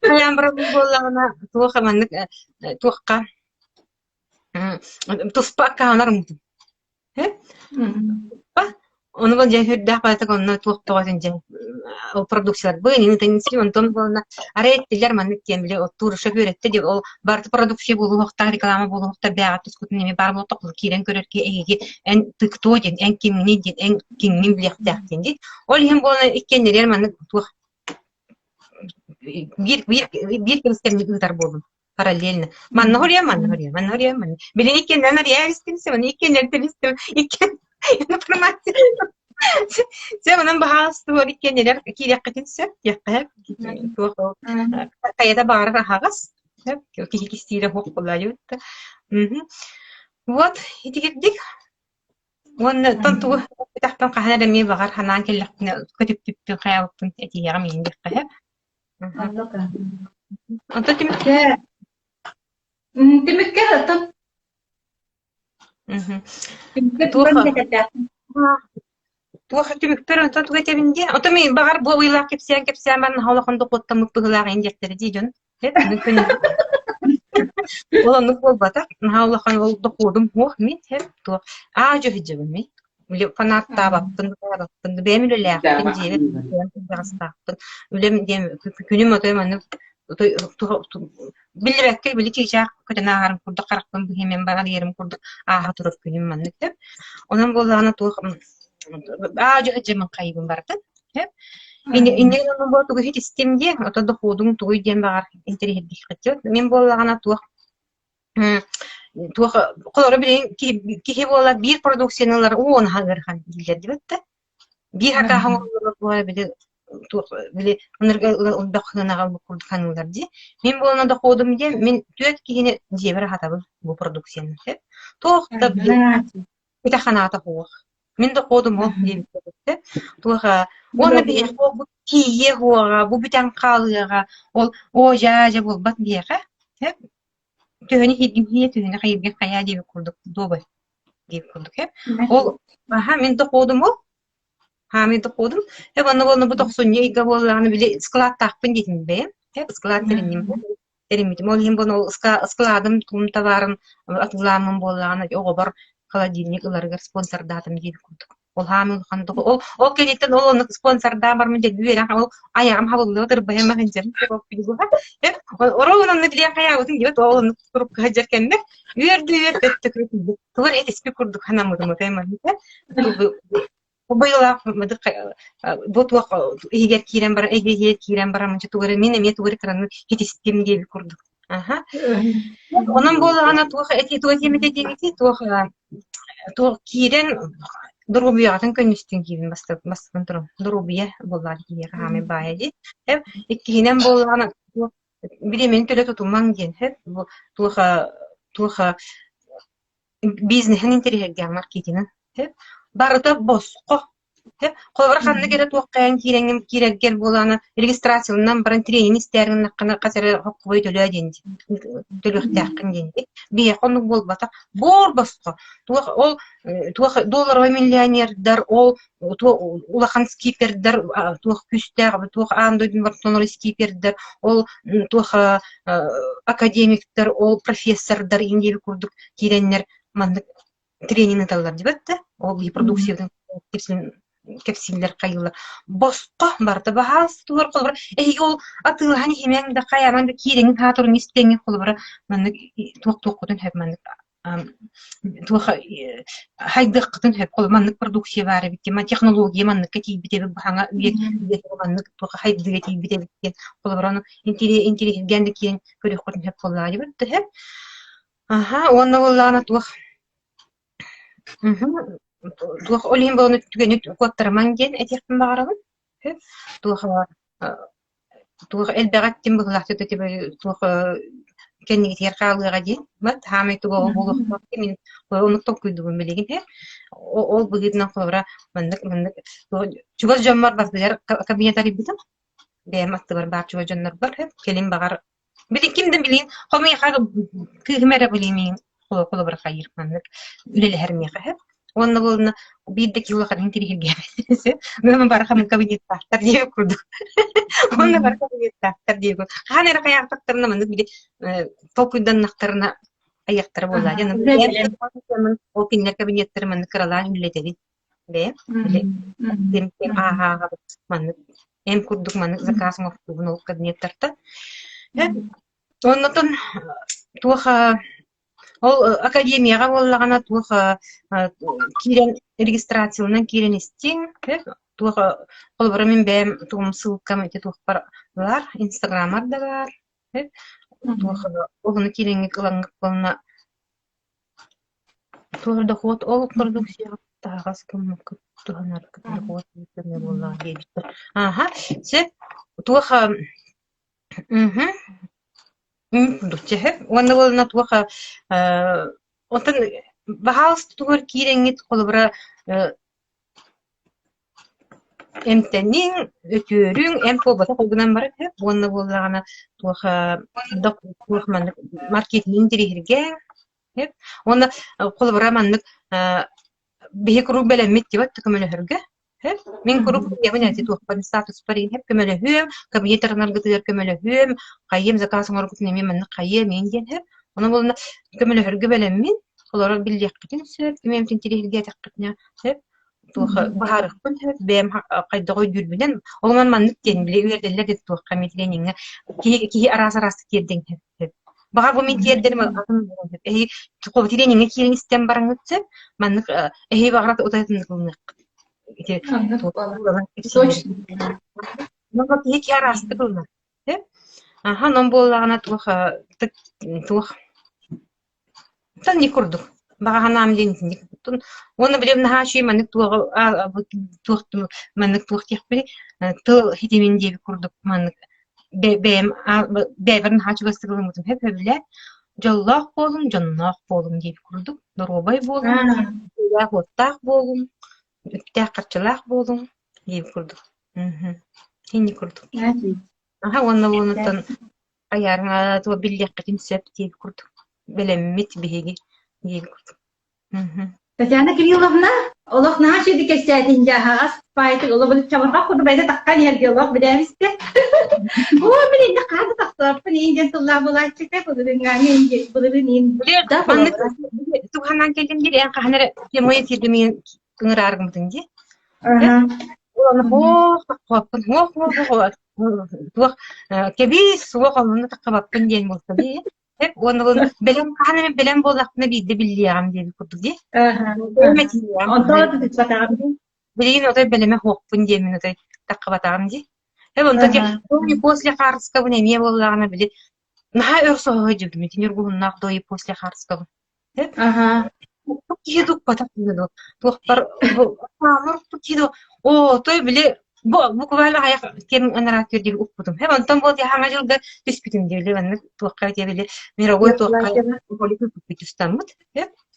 хайаан бараммын буоллаҕына туох маннык туохха туспа аккаунар уммутум Ону дьэ сүрдээх баҕайытык онно туох тоҕотун дьэ ол продукцияларбын иҥин онтон буолла арай эттилэр маннык диэн били оттуур үөрэттэ диэн ол барыта продукция буолуохтаах реклама буолуохтаах бэйэҕит тускутун эмиэ баар буолуохтаах киирэн көрөр киһи эһиги эн ты кто диэн эн кимҥиний диэн эн кимҥин билиэхтээх диэн дии ол иһин буолан иккиэннэригэр маннык туох биир биир биир кэмистэрин ыытар буоллум. Параллельно. Манна хоруйа, манна хоруйа, манна хоруйа, манна. Билин иккиэннэрин арыйа истим, маны иккиэннэрин истим, иккиэн информация. Сэ онон баһаалыстыбар иккиэннэрэр киириэххитин сөп, диэххэ туох хайата баҕарар аһаҕас. Киһи кистиирэ суох буолла Вот итигирдик Уонна оттон тугу этэхпин хаһан эрэ эмиэ баҕар санаан кэллэхпинэ көтүппүппүн хайаабыппын этиэҕим иһин диэххэ сөп. Онтон түмүккэ Түмүккэ оттон түмүккэ Туох туох түмүкпэр онтон тугу этэбин диэн. Оттон мин баҕар бу ыйлаах кэпсээн кэпсээн баран наһаа улахан дохуоттаммыт быһыылаах ин диэхтэрэ дии дьон. Ол оннук буолбатах. Наһаа улахан ол дохуодум суох мин туох аа дьүһүйдьэбин мин. Фанаттаабаппын, баҕарбаппын, бэйэм үлэлээхпин, дьиэбэр бэйэм кырдьаҕастаахпын. Үлэм диэн күнүм отой маннык биллибэккэ били чыычаах көтөн ааһарым курдук харахпын быһыйан баран иһэрим курдук ааһа турар күнүм маннык да. Онон буоллаҕына туох аа дьүһүйдьэбин хайыыбын барытын. Инньэ гынан бу тугу иһит истим диэ, ото дохуодуҥ тугуй диэн баҕар интэриэһиргиэххит. Мин буоллаҕына туох туох холоро билигин киһи буола биир продукцияны ылар уу наһаа ыарахан дииллэр диэбит да. Биир хакааһын оҥороллор буола били туох били ынырга элбэх сыанаҕа ылбыт курдук саныыллар дии. Мин буолан дохуодум диэн мин түөрт киһини дьиэбэр аһатабын бу продукцияны. Туох да Ити ханаата суох. Мин дохуодум ол диэбиттэр. Туох уонна биһиэхэ буолбут тиийиэ суоҕа, бу бүтэн хаалыаҕа, ол оо дьаа дьэ буолбат биһиэхэ. Төһөнү иһиргин иһиэ, төһөнү хайыргын хайаа диэбит курдук дуобай диэбит курдук ээ. Ол аха мин дохуодум ол хаамый дохуодум. Э онно буолла бу тохсунньу ыйга буоллаҕына били складтаахпын диэтим бэйэм. Э склад тэринним. Тэриммитим. Ол иһин ол ыскыладым тугум табаарын атыылааммын буоллаҕына оҕобор холодильник ыларыгар спонсордаатым диэбит курдук. Ол хаамыы улахан ол ол кэнниттэн ол оннук спонсордаан бармын дьэ үөрэн ол айаҕым хабыллыа тырбайан маһынчарым Оруобун онно билиэн хайаабытын диэбит ол оннук курукка сылдьар кэммэр үөрдэ үөр өттө тугар этиспит курдук санаммытым Быйылаах бу туох иһигэр киирэн баран эйгэ иһигэр киирэн баран тугу эрэ мин эмиэ тугу эрэ кыраны хитистим диэбит курдук. Аха. Онон буоллаҕына туох эти туох этиэмитэ диэбити туох туох киирэн доруобуйаҕытын көнньүстүн киирин бастатан туран доруобуйа буоллаҕа киһиэхэ хаамай баайа дии. Иккиһинэн буоллаҕына туох бириэмэни төлө тутумаҥ диэн бу туох туох Бизнеһин интэриэһиргээн маркетинын Барыта босхо. Холобура ханнык эрэ туоххайан киирэҥҥин киирэргэр буолаана регистрацияланан баран тренинг истээр гыннаххына хас эрэ хоккубай төлөө диэн төлүөхтээххин диэн Биһиэхэ оннук буолбатах. Буор босхо. Туох ол туох долларовай миллионердар, ол улахан скипердэр, туох күүстээх, туох аан дойдуну барытын скипердэр, ол туох академиктар, ол профессордар индиэби курдук киирэннэр маннык тренинг ыыталлар диэбэт да, ол репродукциятын кэпсииллэр хайыылар. Босхо барыта баһаалыстылар холобура эһиги ол атыылаһан иһимэҥ да хайаамаҥ да киирэҥин хаатырын истэҥҥин холобура маннык туох туоххутун сөп маннык туох хайдыаххытын сөп холобура маннык продукция баар эбит диэн технология манныкка тиийбит эбит бу хаҥа үйэ маннык туох хайдыыга тиийбит эбит диэн холобура ону интириэһиргээн да киирэн көрүөххүтүн сөп буоллаҕа диэбит да сөп Аһа, уонна буоллаҕына туох туох ол иһин буолан түгэни куоттарымаҥ диэн этиэхпин баҕарабын. Туох туох элбэҕи эттим быһыылаах туох кэннигитигэр хаалыаҕа диэн. Бат хаамай туга ол буолуохтаах мин оннук толкуйдуубун билигин һэ. Ол быһыытынан холобура маннык маннык чугас дьоммор барытыгар кабинет арыйбытым. Бэйэм аттыбар баар чугас дьоннорбор кэлин баҕар Били ким да билин, хомуйха кыыһым эрэ билимиин холобура хайыыр маннык үлэлэһэр миэхэ сөп. Уонна буолна биир да киһи улахан интириэһиргээбэт. Мин бары хамын кабинеттаахтар диэбит курдук. Уонна бары кабинеттаахтар диэбит. Хаһан эрэ хайаахтахтарына маннык били толкуйданнахтарына айыахтара буоллаа. Ол кинилэр кабинеттары маннык кыралаан үлэлэтэбин. Бэйэм били ким ааһааҕабыт маннык эн курдук маннык заказ оҥортуубун ол кабинеттартан. Оннотон туох ол академияҕа буоллаҕына туох киирэн регистрацияланан киирэн истиҥ туох холобура мин бэйэм тугум ссылкам ити туохпар баар инстаграммар да баар. Туох оҕону киирэҥҥит ылаҥҥыт буолна туох дохуот ол продукцияҕа таһаҕас гыммыккыт туһанаргыт дохуот көмө буоллаҕа диэбиттэр. Ааһа, сөп. Туох мхм курдук Уонна буолна туох оттон баһаалыста тугар киирэҥҥит холобура Эмтэниҥ, үтүөрүҥ, эмп буолбатах ол гынан баран сөп уонна буоллаҕына туох туох маннык маркетинг интэриэһиргээҥ сөп уонна холобура маннык биһи куруук бэлэммит диэбэт да көмөлөһөргө сөп мин куруук ийэбин эти туохпар статуспар иһин көмөлөһүөм кабинет арынаргытыгар көмөлөһүөм хайыам заказ оҥорбутун эмиэ маннык хайыам иин диэн сөп онон буоллаҕына көмөлөһөргө бэлэммин олорор биллиэххитин сөп ким эмтин интэриэһиргээтэххитинэ сөп туох быһаарыахпын сөп бэйэм хайдах өйдүүрбүнэн ол онон маннык диэн били үөрдэллэр диэн туохха эмит лениҥҥэ киһи киһи араас араастык тиэрдиэн сөп баҕар бу мин тиэрдэрим атын буолуон сөп эһи трениҥҥэ киирэн истэн бараҥҥыт сөп маннык эһи баҕар утайытыннык ылыныаххыт ити киһи киһи араастык ылынар аха онон буоллаҕына туох туох Итинник курдук. Баҕа санаам диэн итинник. Уонна билим наһаа үчүгэй маннык туоҕу туох маннык туох диэхпиний тыл ситимин диэбит курдук маннык бэйэм бэйэбэр наһаа чугастык ылыммытым сөп сөбүлээн дьоллоох буолуҥ, дьонноох буолуҥ диэбит курдук доруобай буолуҥ, уоттаах буолуҥ, үптээх-харчылаах буолуҥ диэбит курдук. Итинник курдук. Аха уонна уонуттан Айаарыҥа туох биллиэххитин сөп диэбит курдук бэлэммит биһиги диэбит курдук. Татьяна Кирилловна, олох наһаа үчүгэй кэпсээтиҥ дьэ аһаҕас паайтык олох чабырҕах курдук бэйэтэ таххан иһэргэ олох билээбистэ. Оо, мин инде хаада тахсыбаппын иин диэн тыллаах булааччыта былырыыҥҥааны иин былырыын иин да маннык туһанан кэллим диир эн хаһан эрэ прямой эфиргэ миигин ыҥырааргымытын дии. Хоох, хоох, хоох, туох кэбиис суох онно таххабаппын диэн буолта дии. Уонна бэлэм хаһан эмэ бэлэм буоллахпына биирдэ биллиэҕим диэбит курдук дии. Онтон тутуспатаҕым. Билигин отой бэлэмэ суохпун диэммин отой таххабатаҕым дии. Эб онтон после хаарыскабын эмиэ буоллаҕына били наһаа өр соһуһа дьүбүм ити ньургуһуннаах до и после хаарыскабын. Аха. Киһи туппатах дуу, туохпар киһи дуу, оо, той били бу буквально аҕыйах кэм анараа диэри укпутум. Һэм онтон буол хаҥа дьылга түспүтүм диэли маннык туохха диэбили мировой туохха ролик укпут устаммыт.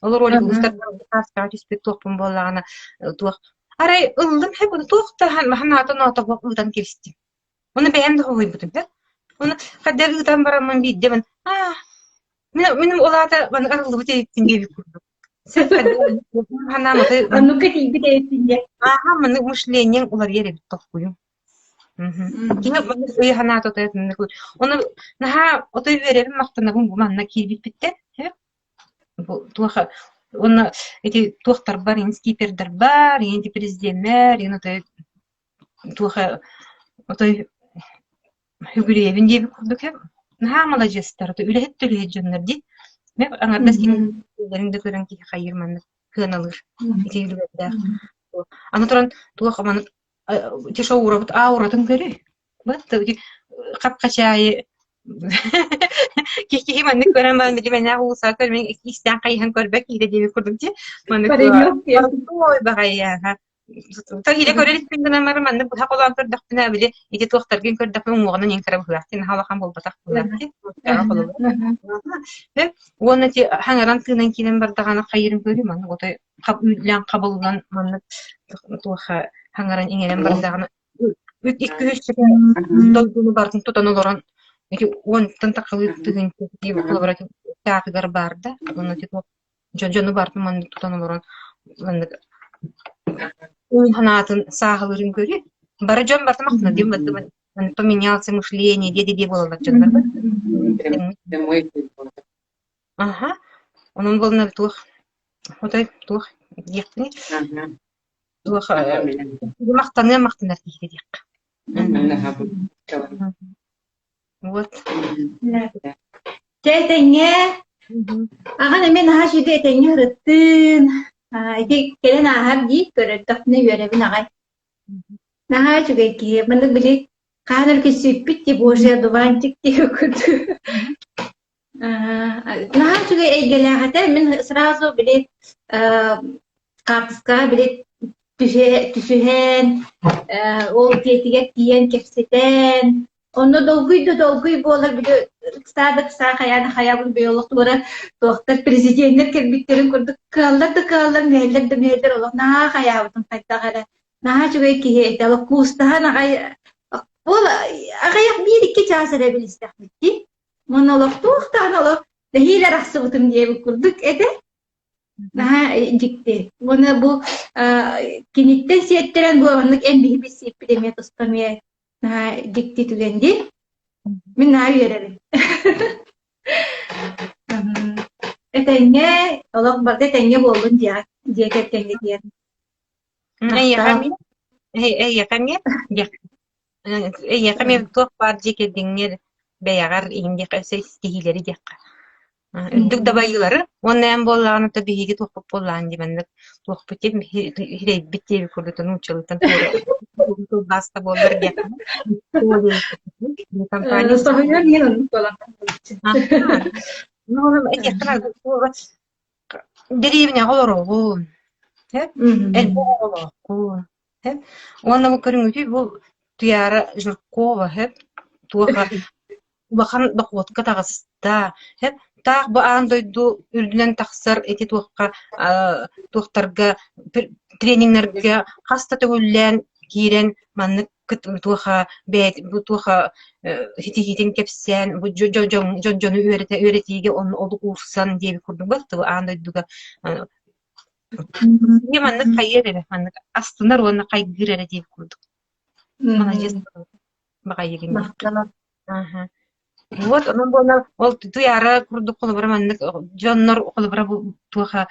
Ол ролик устар түспүт туохпун буоллаҕына туох арай ыллым хэп туох да ханаата ноото ыытан кэбистим. Оны бэйэм да хоһуйбутум да. Оны хаддар ыытан бараммын биирдэ аа Мин мин ол аата маннык арыллыбыт эбиппин диэбит курдук. Санаам отой Оннукка тиийбит эбиппин диэн. Ааха маннык мышлениеҥ уларыйар эбит толкуйуҥ. Кини маннык өй санаата отой атыннык. Ону наһаа отой үөрэбин махтанабын бу манна киирбиппиттэн. Бу туох уонна ити туохтарбар, ин скипердарбар, ин президеннэр, ин отой туох отой Үгүрүйэбин диэбит курдук ээ, наһаа маладьыастар, үлэһит да үлэһит дьоннор дии. Аҥардас кинилэрин да көрөн киһи хайыыр маннык сыаналыыр ити үлүгэрдээх. Аны туран туох маннык ити шоурабыт ауратын көрүй. Бат хап-хачаайы киһи маннык көрөн баран билимэнээх уулусаҕа көрмөҥ истээн хайыһан көрбөт киһитэ диэбит курдук дии. Маннык ой баҕайы Илэ көрөр испин гынан баран маннык быһа холоон көрдөхпүнэ, били ити туохтаргын көрдөхпүнэ уҥуоҕунан иҥ кыра быһыылаах наһаа улахан буолбатах быһыылаах Уонна ити хаҥаран тыынан киирэн бардаҕына хайыырын көрүү маннык отой үүлээн хабыллан маннык туох хаҥаран иҥэрэн бардаҕына икки үс дойдуну барытын тутан олорон ити уонтан тахалыы тыһыынча холобура театрыгар баар да уонна Дьон дьону барытын маннык тутан олорон маннык уун санаатын сааһылыырын көрүү. Бары дьон барыта махтана диэн бардым поменялся мышление диэ диэ буолаллар дьоннор Аха. Онон буолна туох отой туох диэхпиний туох махтаныа махтанар киһи диэххэ. Вот. Чэ этэҥҥэ. Аҕан эмиэ наһаа үчүгэй этэҥҥэ ырыттын. Ити кэлэн ааһар дии, көрөрдөхпүнэ үөрэбин аҕай. Наһаа үчүгэй киһи. Маннык били Хаһан эрэ кэпсиэппит дии, Божий одуванчик диэки курдук. Наһаа үчүгэй эйгэлээх этэ. Мин сразу били хаартыскаҕа били түсүһэн, ол дьиэтигэр тиийэн кэпсэтэн, онно долгуй да долгуй буолар били ыксаа да ыксаа хайаан хайабын бэйэ олох туора туохтар президеннэр кэлбиттэрин курдук кыаллар да кыаллар, мүһэллэр да мүһэллэр олох наһаа хайаабытым хайдах эрэ наһаа үчүгэй киһи этэ. Олох куустаһан аҕай ол аҕыйах биир-икки чаас эрэ билистэхпит дии. Уонна олох туох даҕаны олох нэһиилэ арахсыбытым диэбит курдук этэ. Наһаа дьикти. Уонна бу киниттэн сиэттэрэн бу оннук эн биһи билсиэппит эмиэ туспа эмиэ наһаа дьикти түгэн дии. Мин наһаа үөрэбин. Этэҥҥэ, олох барыта этэҥҥэ буоллун диэҕэ, дьиэ кэргэҥҥитигэр. Эйиэхэ эмиэ, эйиэхэ эмиэ диэххэ Эйиэхэ эмиэ туох баар дьиэ кэргэҥҥэр бэйэҕэр иһин диэххэ ситиһиилэри диэххэ. Үрдүк дабайыылары уонна эн буоллаҕына то биһиги туохпут буоллаҕын дии маннык туохпут диэн хирэйбит диэбит курдук нууччалыытан туора тылбааста буоллар диэххэ. Компания Соһуйар иһин оннук буолан Ну, этиэххэ дэриэбинэҕэ олороҕун, элбэх оҕолооххун Уонна бу көрүҥүтүй бу Туйаара Жиркова туоха улахан дохуотка таҕыста таах бу аан дойду үрдүнэн тахсар ити туохха туохтарга тренингнэргэ хас да төгүллээн киирэн маннык туоха бу туоха ситиһиитин кэпсээн бу дьон дьону үөрэтэ үөрэтиигэ онно олук уурсан диэбит курдук аан дойдуга Кини маннык хайыар эрэ, маннык астынар уонна хайгыыр эрэ диэбит курдук. Маладьыас баҕайыгын Махтанар. Аха. Вот онон буолла ол Туйаара курдук холобура маннык дьоннор холобура бу туоха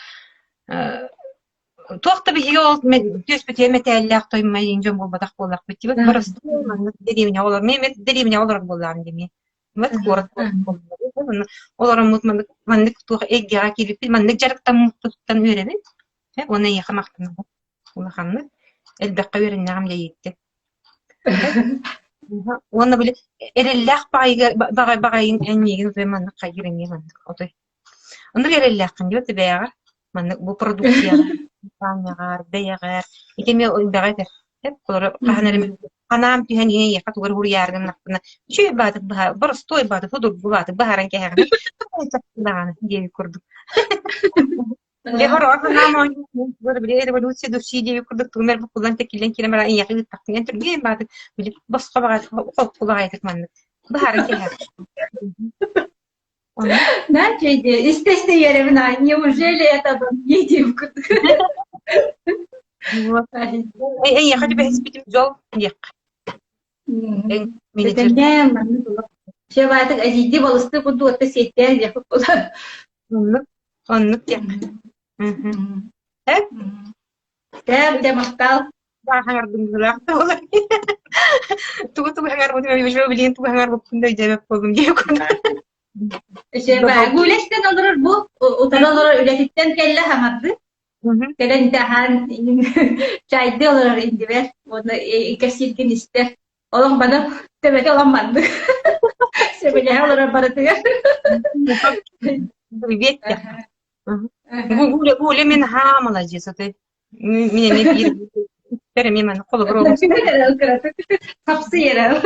туох да биһиги ол түөспүтүгэр мэтээллээх тоймайын дьон буолбатах буоллахпыт типа боростуой маннык дэриэбинэҕэ олорор мин дэриэбинэҕэ олорор буоллаҕым дии Мат куорат олороммут маннык маннык туох эйгэҕэ киирбиппит маннык дьарыктаммыппыттан үөрэбин уонна эйиэхэ махтанабын улаханнык элбэххэ үөрэннэҕим дьэйииттэн уонна били эрэллээх баҕайыга баҕай баҕайын эн миигин отой маннык хайыыр эмиэ маннык отой Оннук эрэллээххин диэт бэйэҕэр маннык бу продукцияҕа хампаанньаҕар, бэйэҕэр ити эмиэ элбэҕи этэр. Олору хаһан эрэ ханаам түһэн ийэхэ тугу эрэ суруйаары гыннахпына үчүгэй баатык быһа боростуой баатык судургу баатык быһааран кэһэҕин даҕаны диэбит курдук. Дьэ хороҕор санаам оонньуу били революция души диэбит курдук тугум эрэ буккуллан тэккиллэн киирэн баран ийэхэ ыыттахпын эн түргэн баатык били босхо баҕайытык холку баҕайытык маннык быһааран кэһэҕин. Да, истэ-истэ үөрэбин аа, неужели это обо мне диэбит курдук. Вот. Эйиэхэ түбэһиспитим дьол диэххэ. Этэҥҥэ маннык олох. Все баатык эдьиийдии балыстыы курдук отто сиэттээн диэхпит буолар. Оннук, оннук диэххэ. Э? Тэм, дьэ махтал. Хаҥарбын буолар. Тугу тугу хаҥарбытым уже билигин тугу хаҥарбыппын да өйдөөбөт буоллум диye курдук. Гулестен олорор бу утары олорор үлэтиттэн кэллэ хаҥарды. Кэлэн даһаан чайды олорор индибэр уонна кэсииргин истэр. Олох баны төбөтө олон маннык. Сөбүлэһэ олорор барытыгар. Привет. Гуля, Гуля мен ха молодец, ты Мин эмиэ биир испэр эмиэ маннык холобур Кыратык хапсыйара.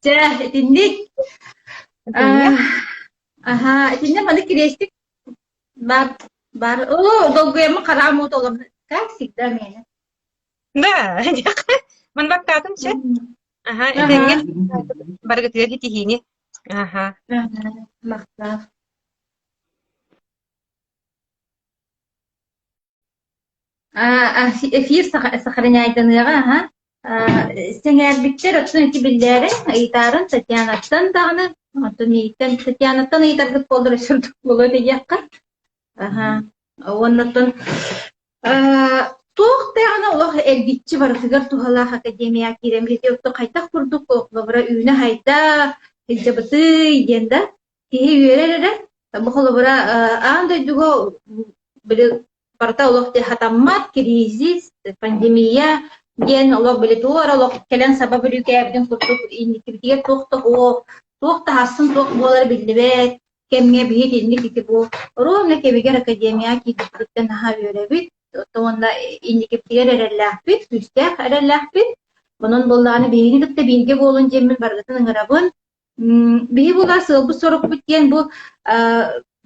Чэ, итинник. Аха, итиннэ маны кириэстик бар бар. О, долгуйаммын хараам уот олом. Как всегда миэнэ. Да, ман баттаатым чэ. Аха, этэҥҥэ барыгытыгар ситиһиини. Аха. Махтал. Эфир сохраняйданыаҕа аха. Сэҥээрбиттэр оттон ити биллээри ыйытаарын Татьянаттан даҕаны, оттон миигиттэн Татьянаттан ыйытаргыт буоллар өссө ордук буолуо диэххэ. Аха. Уоннаттан туох даҕаны олох эргиччи барытыгар туһалаах академия киирэн биэрдэ. Оттон хайдах курдук холобура үүнэ-хайда сылдьабытый диэн да киһи үөрэр эрэ. Бу холобура аан дойдуга били Барыта олох хатаммат, кризис, пандемия диэн олох били туох эрэ олох кэлэн саба бүрүүкээбитин курдук инникибитигэр туох да суох, туох да хасын туох буолара биллибэт кэмҥэ биһи итинник ити бу ровно кэмигэр академияҕа киирбиппититтэн наһаа үөрэбит. Уонна инникибитигэр эрэллээхпит, күүстээх эрэллээхпит. Онон буоллаҕына биһигини кытта бииргэ буолун диэммин барыгытын ыҥырабын. Биһи була сыалбыт-сорукпут диэн бу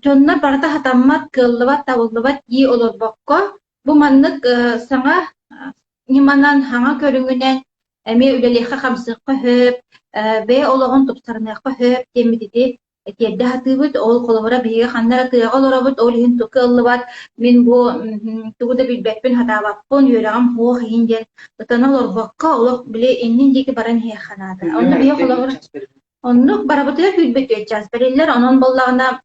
дьоннор барыта сатаммат, кыаллыбат, табыллыбат дии олорбокко, бу маннык саҥа ньыманан, саҥа көрүҥүнэн эмиэ үлэлиэххэ-хамсыахха сөп, бэйэ олоҕун тупсарыныахха сөп диэммит ити тиэрдэ сатыыбыт. Ол холобура биһиги ханна эрэ тыаҕа олоробут, ол иһин кыаллыбат, мин бу тугу да билбэппин, сатаабаппын, үөрэҕим суох иһин диэн ытана олорбокко, олох били иннин диэки баран иһиэххэ наада. Онно биһиги холобура оннук барыбытыгар 24 чаас бэриллэр, онон буоллаҕына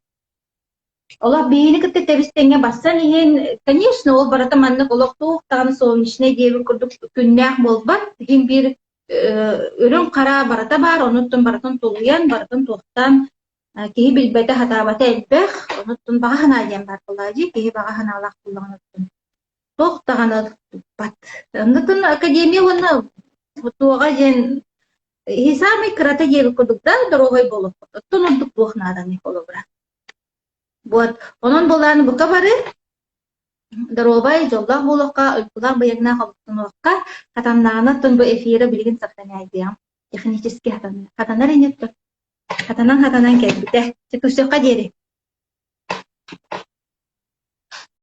олох биһигини кытта тэбис-тэҥҥэ барсан иһин, конечно, ол барыта маннык олох туох даҕаны солнечнай диэбит курдук күннээх буолбат. Иһин биир үрүҥ хара барыта баар, онуттан барытын тулуйан, барытын туохтаан киһи билбэтэ, сатаабата элбэх, онуттан баҕа санаа диэн баар буоллаҕа дии, киһи баҕа санаалаах буоллаҕына туох даҕаны туппат. Оннуктан академия уонна туоҕа диэн иһи саамай кырата диэбит курдук да доруобай буолуохпут. Оттон ордук туох нааданый холобура. Вот. Онон буолааны бука бары доруобай, дьоллоох буолуохха, уйгулаах быйаҥнаах олохтонуохха, хатаннаҕына оттон бу эфира билигин сохраняйдыам. Технически хатанар. Хатанар инниттэн. Хатанан-хатанан кэлбитэ. Чэ, көрсүөххэ диэри.